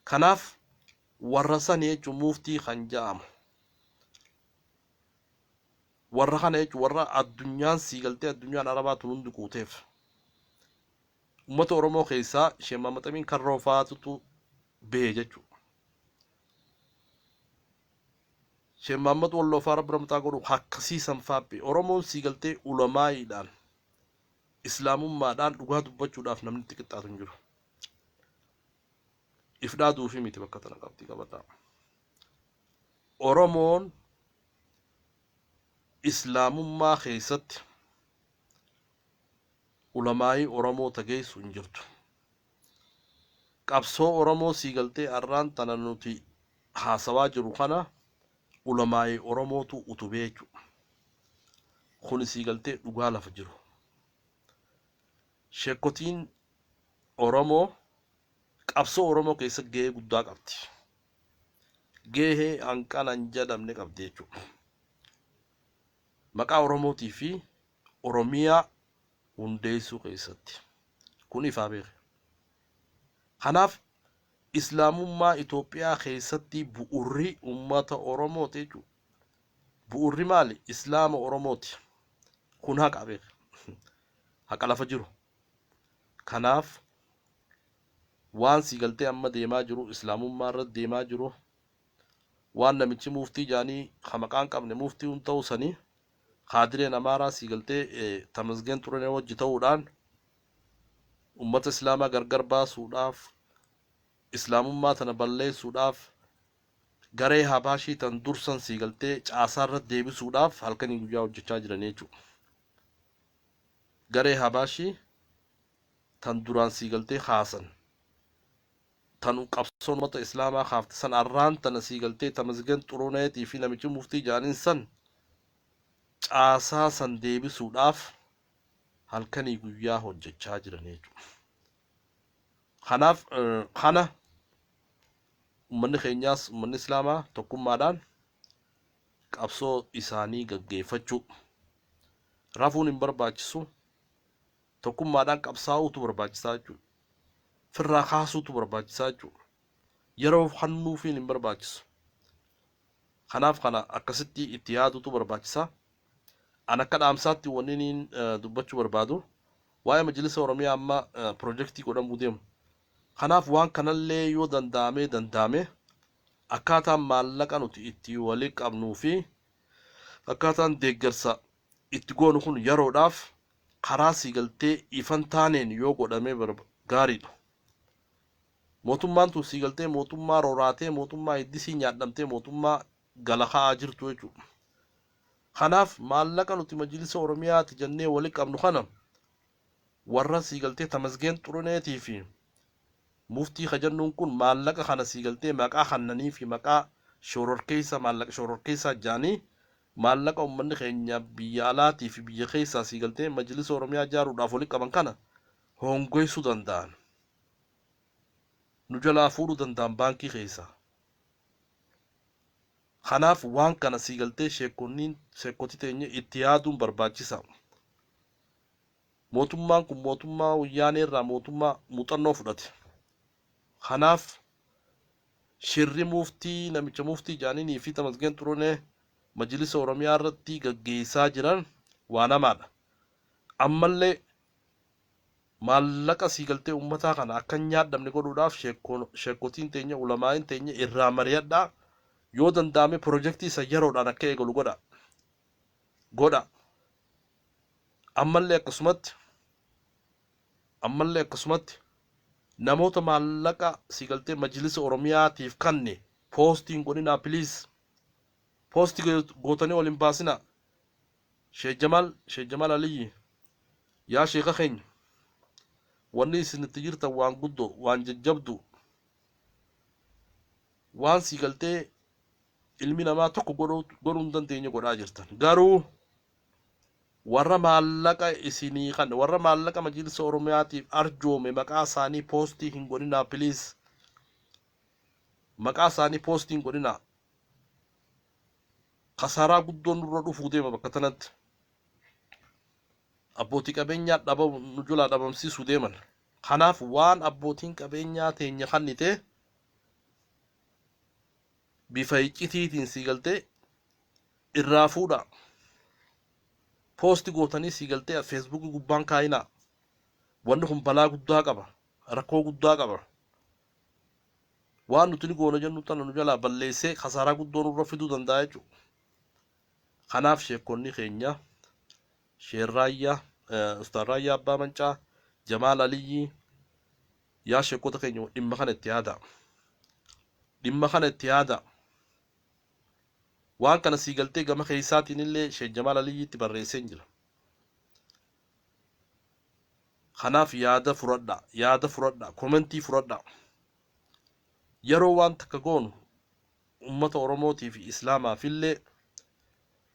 Kanaaf warra sani jechuun muftii kan jedhamu. Warra kana jechuun warra addunyaan sii galtee addunyaan Arabaa tun hundi guuteef. Uummata Oromoo keessaa Sheekh Mahammad Amiin Karroo fa'aatutu bahe jechuudha. Sheekh Mahammad Walloo fa'aa Rabbi ramtaa godhu akkasiisan fa'aa bahe. Oromoon sii galtee ulamaa'iidhaan islaamummaadhaan dhugaa dubbachuudhaaf namni itti qixxaatu hin jiru. If dhaaduufi miti bakka tana qabxii qabadhaa. Oromoon islaamummaa keessatti ulamaa'ii Oromoo tageessu hin jirtu. Qabsoo Oromoo sii galtee arraan tana nuti haasawaa jiru kana ulamaa'ii Oromootu utubee jechuudha. Kun sii galtee dhugaa lafa jiru. Sheekotiin Oromoo qabsoo Oromoo keessa gahee guddaa qabdi. Gahee hanqana hin jedhamne qabdi jechuudha. Maqaa Oromootii fi Oromiyaa hundeessuu keessatti. Kun ifaa beeke. Kanaaf islaamummaa Itoophiyaa keessatti bu'urri uummata Oromooti jechuudha. Bu'urri maali? Islaama Oromooti. Kun haqa beeke. Haqa lafa jiru. Kanaaf waan sii galtee amma deemaa jiru islaamummaa irratti deemaa jiru waan namichi muftii jaanii ka maqaan qabne muftii hun ta'uu sanii kaadireen Amaaraa sii galtee Tamasgeen Xurunee wajji ta'uudhaan ummata islaamaa gargar baasuudhaaf Islaamummaa tana balleessuudhaaf, garee Habaashii tan dursan sii galtee caasaa irratti deebisuudhaaf halkanii guyyaa hojjechaa jiran jechuudha. Garee Habaashii tan duraan sii galtee kaasan, tan qabsoon ummata Islaamaa kaafte san, arraan tana sii galtee Tamasgen Xuruneetii fi namichi muftii jaaniin san caasaa san deebisuudhaaf halkanii guyyaa hojjechaa jiran jechuudha. Kanaaf kana ummanni keenyaas, ummanni Islaamaa tokkummaadhaan qabsoo isaanii gaggeeffachuu, rafuun hin barbaachisu, tokkummaadhaan qabsaa'uutu barbaachisaa jechuudha. Firraa kaasuutu barbaachisaa jechuudha. Yeroo hannuufiin hin barbaachisu. Kanaaf kana akkasitti itti yaaduutu barbaachisaa. An akka dhaamsaatti wanni niin dubbachuu barbaadu, waa'ee Majlisa Oromiyaa amma pirojektii godhamuu deemu. Kanaaf waan kanallee yoo danda'amee danda'ame, akkaataan maallaqa nuti itti wali qabnuu fi akkaataan deeggarsa itti goonu kun yeroodhaaf karaa siigaltee ifan taaneen yoo godhamee gaariidha. Mootummaan tun siigaltee mootummaa roraatee, mootummaa hiddisii nyaadhamtee, mootummaa gala ka'aa jirtu jechuudha. Kanaaf maallaqa nuti Majlisa Oromiyaati jennee wali qabnu kana warra siigaltee Tamasgeen Xuruneetii fi muftii kajannuun kun maallaqa kana siigaltee maqaa kannanii fi maqaa shororkeessa, maallaqa shororkeessaa jaanii, maallaqa ummanni keenya biyya alaatii fi biyya keessaa siigaltee Majlisa Oromiyaa ijaaruudhaaf wali qaban kana hongoysuu danda'an. Nu jalaa fuudhuu danda'an baankii keessaa. Kanaaf waan kana siigaltee sheekonniin, sheekoti teenya itti yaaduun barbaachisa. Mootummaan kun mootummaa Wayyaanee irraa mootummaa muuxannoo fudhate. Kanaaf shirri muftii, namicha muftii jaaniinii fi Tamasgeen Xurunee Majlisa Oromiyaa irratti gaggeessaa jiran waan hamaadha. Ammallee maallaqa siigaltee ummataa kana akka hin nyaadhamne godhuudhaaf sheekotiin teenya, ulamaa'iin teenya irraa mari'adhaa. Yoo danda'ame pirojektii isa yeroodhaan akka eegalu godha. Godha. Ammallee akkasumatti namoota maallaqa siigaltee Majlisa Oromiyaatiif kanne poostiin godhinaa, please. Poostii gootanii ol hin baasinaa. Sheekh Jamaal, Sheekh Jamaal Aliyyi, yaa sheeka keenya, wanni isin itti jirtan waan guddoo, waan jajjabdu, waan siigaltee ilmi namaa tokko godhuu hin dandeenye godhaa jirtan. Garuu warra maallaqa isinii kan, warra maallaqa Majlisa Oromiyaatiif arjoome maqaa isaanii poostii hin godhinaa, please. Maqaa isaanii poostii hin godhinaa. Kasaaraa guddoon nurra dhufuu deema bakka tanatti. Abbootii qabeenyaa dhabamu nu jalaa dhabamsiisuu deeman. Kanaaf waan abbootiin qabeenyaa teenya kannite bifa iccitiitiin siigaltee irraa fuudha. Poosti gootanii siigaltee Feesbuukii gubbaan kaayinaa. Wanni kun balaa guddaa qaba. Rakkoo guddaa qaba. Waan nuti ni goona jennu tana nu jalaa balleessee kasaaraa guddoo nurra fiduu danda'a jechuudha. Kanaaf sheekonni keenya, Sheer Raayyaa, Ustaaz Raayyaa Abbaa Mancaa, Jamaal Aliyyii, yaa sheekota keenya, dhimma kana itti yaada. Dhimma kana itti yaada. Waan kana sii galtee gama keessaatiin illee Sheek Jamaal Aliyyiitti barreessee jira. Kanaaf yaada fudhadha, yaada fudhadha, komentii fudhadha. Yeroo waan takka goonu, ummata Oromootii fi Islaamaaf illee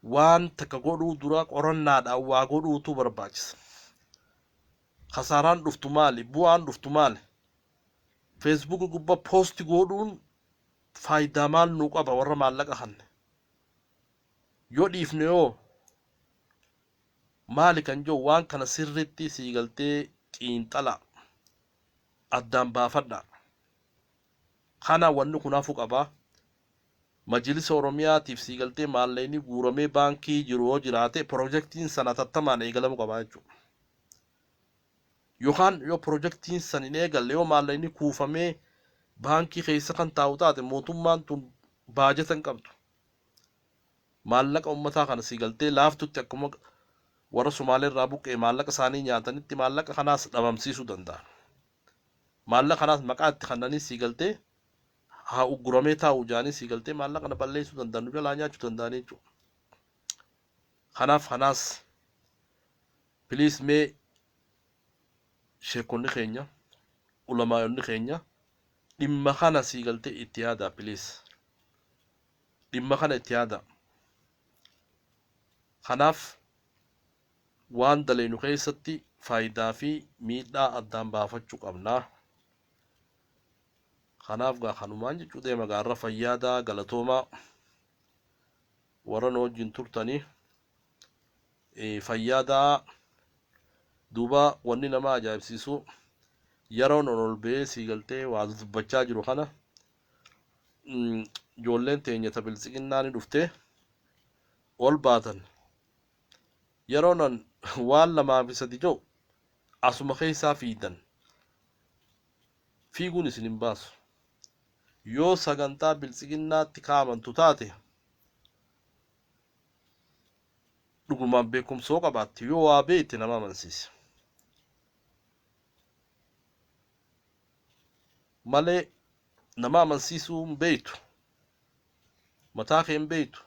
waan takka godhuu dura qorannaadhaan waa godhuutu barbaachisa. Kasaaraan dhuftu maali? Bu'aan dhuftu maali? Feesbuuk gubbaa poosti godhuun faayidaa maal nuu qaba warra maallaqa kanne? Yoo dhiifne yoo maali kan jiru, waan kana sirritti sii galtee xiinxala addaan baafadha. Kana wanni kun hafu qaba. Majlisa Oromiyaatiif sii galtee maallaqni guuramee baankii jiru yoo jiraate, pirojektiin sana tattamaan eegalamuu qaba jechuudha. Yookaan yoo pirojektiin san hin eegalle, yoo maallaqni kuufamee baankii keessa kan taa'u taate, mootummaan tun baajata hin qabdu. Maallaqa ummataa kana sii galtee laaftutti akkuma warra Sumaalee irraa buqqee maallaqa isaanii nyaatanitti maallaqa kanaas dhabamsiisuu danda'an. Maallaqa kanaas maqaa itti kannanii sii galtee haa ugguramee taa'u jaanii sii galtee maallaqa kana balleessuu danda'an nu jalaa nyaachuu danda'anii jechuudha. Kanaaf kanaas please mee sheekonni keenya ulamaayonni keenya dhimma kana sii galtee itti yaadaa please. Dhimma kana itti yaadaa. Kanaaf waan daleenu keessatti faayidaa fi miidhaa addaan baafachuu qabna. Kanaaf gaa kanumaan jechuu deema gaa irra fayyaadaa galatoomaa warra nu wajjin turtanii fayyaadaa duuba wanni nama ajaa'ibsiisu yeroon ol ba'ee sii galtee waa dubbachaa jiru kana ijoolleen teenya ta biltsiqinnaa ni dhuftee ol baatan yeroo nan waan lamaa fi sadi jiru asuma keessaa fiidan fiiguun isin hin baasu. Yoo sagantaa biltsiginnaatti kaa'amantu taate dhugumaan beekumsoo qabaatte yoo waa beekte nama amansiise. Malee nama amansiisuu hin beektu. Mataa kee hin beektu.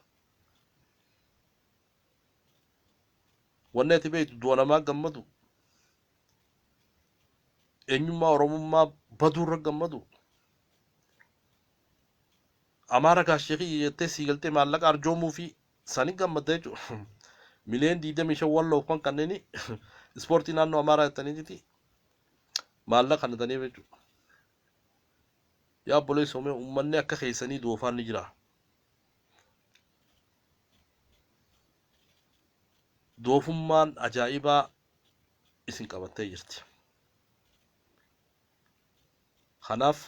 Wanni ati beektu du'a namaa gammadu. Eenyummaa Oromummaa baduu irra gammadu. Amaara gaashee kiyya jettee sii galtee maallaqa arjoomuu fi sani gammadda jechuudha. Miliyoon 25 walloof kan kanneen ispoortii naannoo Amaaraa jettaniiti maallaqa kannataniif jechuudha. Yaa obboleessoo mee uummanni akka keessanii doofaan ni jira. Doofummaan ajaa'ibaa isin qabattee jirti. Kanaaf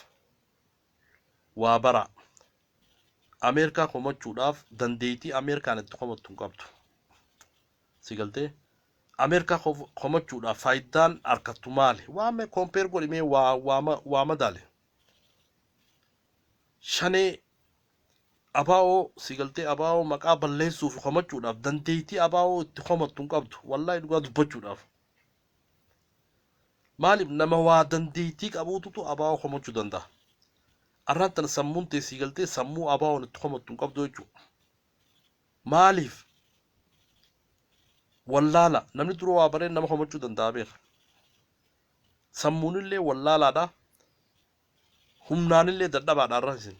waa baraa. Ameerikaa komachuudhaaf dandeettii Ameerikaan itti komattu hin qabdu. Si galtee? Ameerikaa komachuudhaaf faayidaan harkattu maali? Waa mee compare godhi mee waa madaali. Shanee abaa'oo si galtee abaa'oo maqaa balleessuuf komachuudhaaf dandeettii abaa'oo itti komattu hin qabdu. Wallaahi dhugaa dubbachuudhaaf. Maaliif nama waa dandeettii qabuututu abaa'oo komachuu danda'a. Arraan tana sammuun tee sii galtee sammuu abaa'oon itti komattu hin qabdu jechuudha. Maaliif? Wallaala namni dura waa bareen nama komachuu danda'a beeka. Sammuunillee wallaalaadha. Humnaanillee dadhabaadha arraan isin.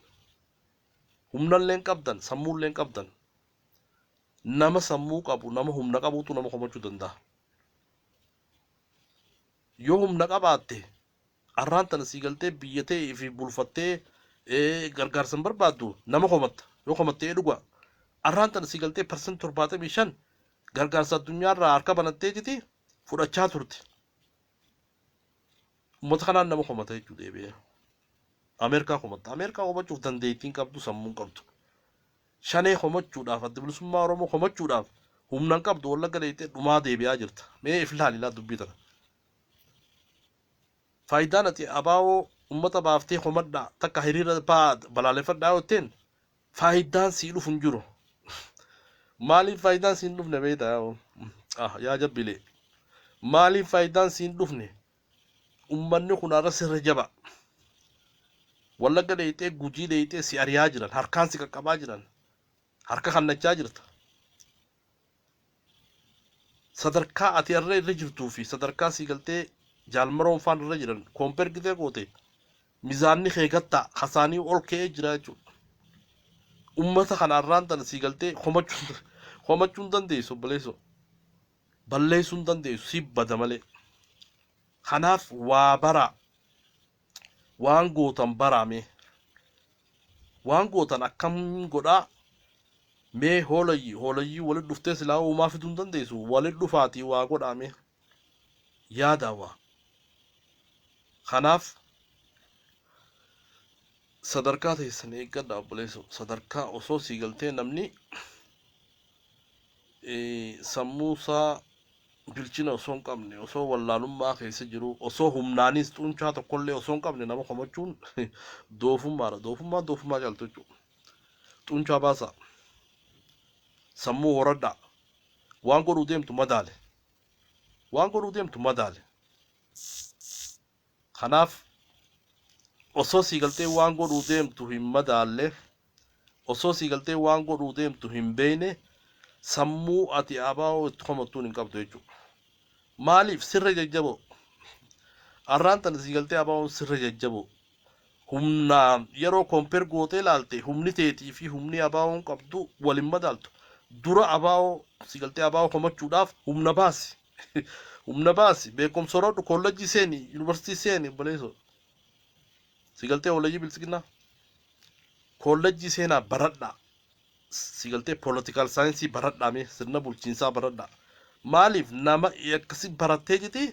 Humnallee hin qabdan sammuullee hin qabdan. Nama sammuu qabu nama humna qabuutu nama komachuu danda'a. Yoo humna qabaatte arraan tana sii galtee biyya ta'ee fi bulfattee gargaarsa hin barbaaddu nama komatta. Yoo komattee dhugaa. Arraan tana sii galtee 75% gargaarsa addunyaarraa harka banattee jiti fudhachaa turte. Uummata kanaan nama komata jechuu deebi'ee. Ameerikaa komatta. Ameerikaa komachuuf dandeettii hin qabdu sammuu hin qabdu. Shanee komachuudhaaf adda bilisummaa Oromoo komachuudhaaf humna hin qabdu wallagga dheeyxee dhumaa deebi'aa jirta. Mee if laali laa dubbii tana. Faayidaan ati abaa'oo uummata baaftee komadhaa takka hiriira ba'aa balaaleffadhaa yoo jetteen faayidaan sii dhufu hin jiru. Maaliif faayidaan sii hin dhufne beektaa? Ah yaa jabbilee. Maaliif faayidaan sii hin dhufne? Uummanni kun har'a sirra jaba. Wallagga dheeyxee gujii dheeyxee si ari'aa jiran harkaan si qaqqabaa jiran harka kannachaa jirta. Sadarkaa ati irra irra jirtuu fi sadarkaa sii galtee jaalmaroon faan irra jiran compare gitee goote mizaanni kee gattaa kasaanii ol ka'ee jira jechuudha. Uummata kana arraan tana sii galtee komachuu hin dandeessu obboleessoo. Balleessuu hin dandeessu si bada malee. Kanaaf waa baraa. Waan gootan baraa mee. Waan gootan akkam godhaa mee hoolayyi hoolayyi walit dhuftee silaa uumaa fiduu hin dandeessu walit dhufaatii waa godhaa mee. Yaadaa waa. Kanaaf sadarkaa teessan eeggadhaa obboleessoo. Sadarkaa osoo sii galtee namni sammuu isaa bilchina osoo hin qabne osoo wallaalummaa keessa jiru osoo humnaanis xuunchaa tokkollee osoo hin qabne nama komachuun doofummaadha. Doofummaan doofummaa caaltu jechuudha. Xuunchaa baasaa. Sammuu horadhaa. Waan godhuu deemtu madaale. Waan godhuu deemtu madaale. Kanaaf Osoo sii galtee waan godhuu deemtu hin madaalle, osoo sii galtee waan godhuu deemtu hin beeyne, sammuu ati ABO itti komattuun hin qabdu jechuudha. Maaliif sirra jajjaboo? Arraan tana sii galtee ABOn sirra jajjaboo. Humnaan yeroo compare gootee ilaalte, humni teetii fi humni ABOn qabdu wal hin madaaltu. Dura ABO sii galtee ABO komachuudhaaf humna baasi. Humna baasi, beekumsa horadhu, kollejjii seeni, yuunivarsiitii seeni, obboleessoo. Si galtee kollejjii biltsiginnaa. Kollejjii seenaa baradhaa. Si galtee political science baradhaa, mee sirna bulchiinsaa baradhaa. Maaliif nama akkasi barattee jiti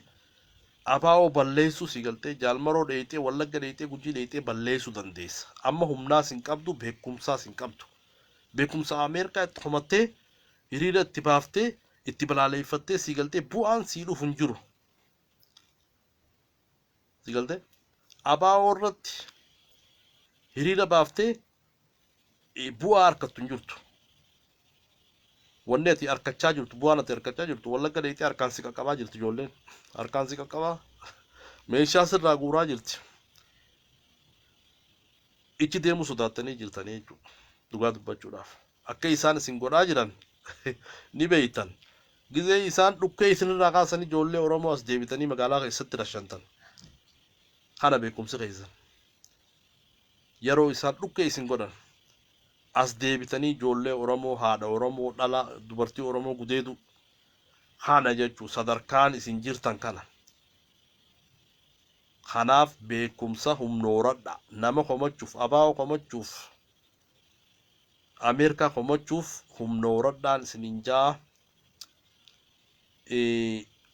ABO balleessuu, si galtee Jaalmaroo dheeyxee, Wallagga dheeyxee, Gujii dheeyxee balleessuu dandeessa. Amma humnaas hin qabdu, beekumsaas hin qabdu. Beekumsa Ameerikaa itti komattee, hiriira itti baaftee, itti balaaleeffattee, si galtee bu'aan sii dhufu hin jiru. Si galtee ABO irratti hiriira baaftee bu'aa harkattu hin jirtu. Wanni ati harkachaa jirtu, bu'aan ati harkachaa jirtu, Wallagga dheeyxee harkaan si qaqqabaa jirti ijoolleen. Harkaan si qaqqabaa, meeshaa sirraa guuraa jirti. Ichi deemuu sodaattanii jirtanii jechuudha. Dhugaa dubbachuudhaaf. Akka isaan isin godhaa jiran ni beeytan. Gizee isaan dhukkee isinirraa kaasanii ijoollee Oromoo as deebitanii magaalaa keessatti rashantan. Kana beekumsi keessan. Yeroo isaan dhukkee isin godhan as deebitanii ijoollee Oromoo, haadha Oromoo, dhala dubartii Oromoo gudeedu kana jechuu sadarkaan isin jirtan kana. Kanaaf beekumsa humnooradha. Nama komachuuf, ABO komachuuf, Ameerikaa komachuuf humnooradhaan isinin jaa.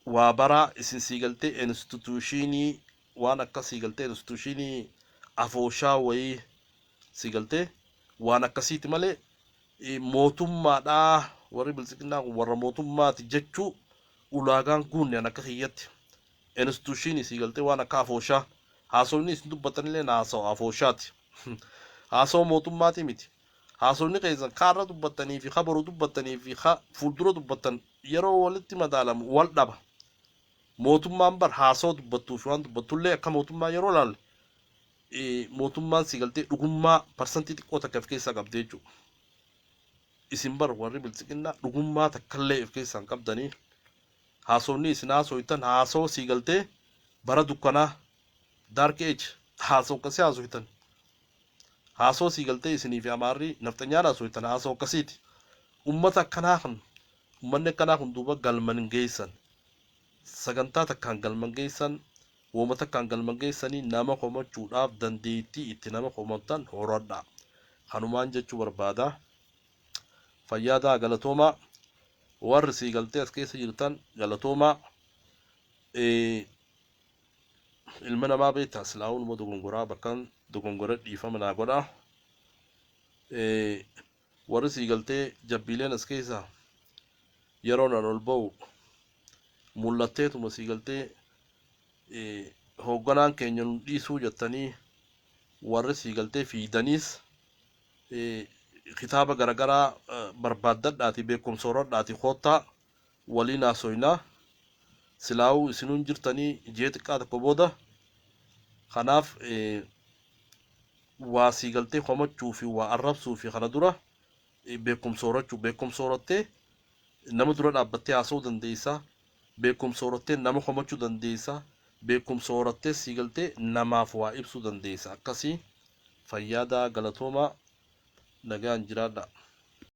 Waa baraa isin sii galtee institution waan akka sii galtee institution afooshaa wayii, sii galtee waan akkasiiti malee mootummaadhaa warri biltsiginnaa kun warra mootummaati jechuu ulaagaan guunne an akka kiyyatti. Institution sii galtee waan akka afooshaa haasofni isin dubbatanillee haasawa afooshaati. Haasawa mootummaati miti. Haasofni keessan kaarra dubbattanii fi kabaru dubbattanii fi fuuldura dubbattan yeroo walitti madaalamu wal dhaba. Mootummaan bar haasawa dubbattuu fi waan dubbattullee akka mootummaa yeroo ilaalle, mootummaan si galtee dhugummaa parsantii xiqqoo takka of keessaa qabdi jechuudha. Isin bar warri biltsiginnaa dhugummaa takkallee of keessaa hin qabdanii. Haasofni isin haasoytan haasawa sii galtee bara dukkanaa, dark age, haasawa akkasii haasoytan. Haasoo sii galtee isinii fi Amaarri nafxanyaan haasoytan haasoo akkasiiti. Ummata akkanaa kan ummanni akkanaa kun duuba galman hin geessan. Sagantaa takkaan galman geessan, wooma takkaan galman geessanii nama komachuudhaaf dandeettii itti nama komatan horadha. Kanumaan jechuu barbaada. Fayyaadaa, galatoomaa. Warri sii galtee as keessa jirtan galatoomaa. Ilma namaa beektaa, silaa'uun dogongoraa bakkaan dogongora dhiifama naa godhaa. Warri sii galtee jabbiileen as keessa yeroo nan ol ba'u mul'atteetuma sii galtee hoogganaan keenya nu dhiisuu jettanii warri sii galtee fiidaniis kitaaba garagaraa barbaaddadhaati, beekumsa horadhaati koottaa waliin haasoynaa. Silaa'uu isinuun jirtanii ji'a xiqqaa tokko booda. Kanaaf waa sii galtee komachuu fi waa arrabsuu fi kana dura beekumsa horachuu. Beekumsa horattee nama dura dhaabbattee haasa'uu dandeessaa, beekumsa horattee nama komachuu dandeessaa, beekumsa horattee sii galtee namaaf waa ibsuu dandeessa. Akkasii, fayyaadaa, galatoomaa, nagaan jiraadha.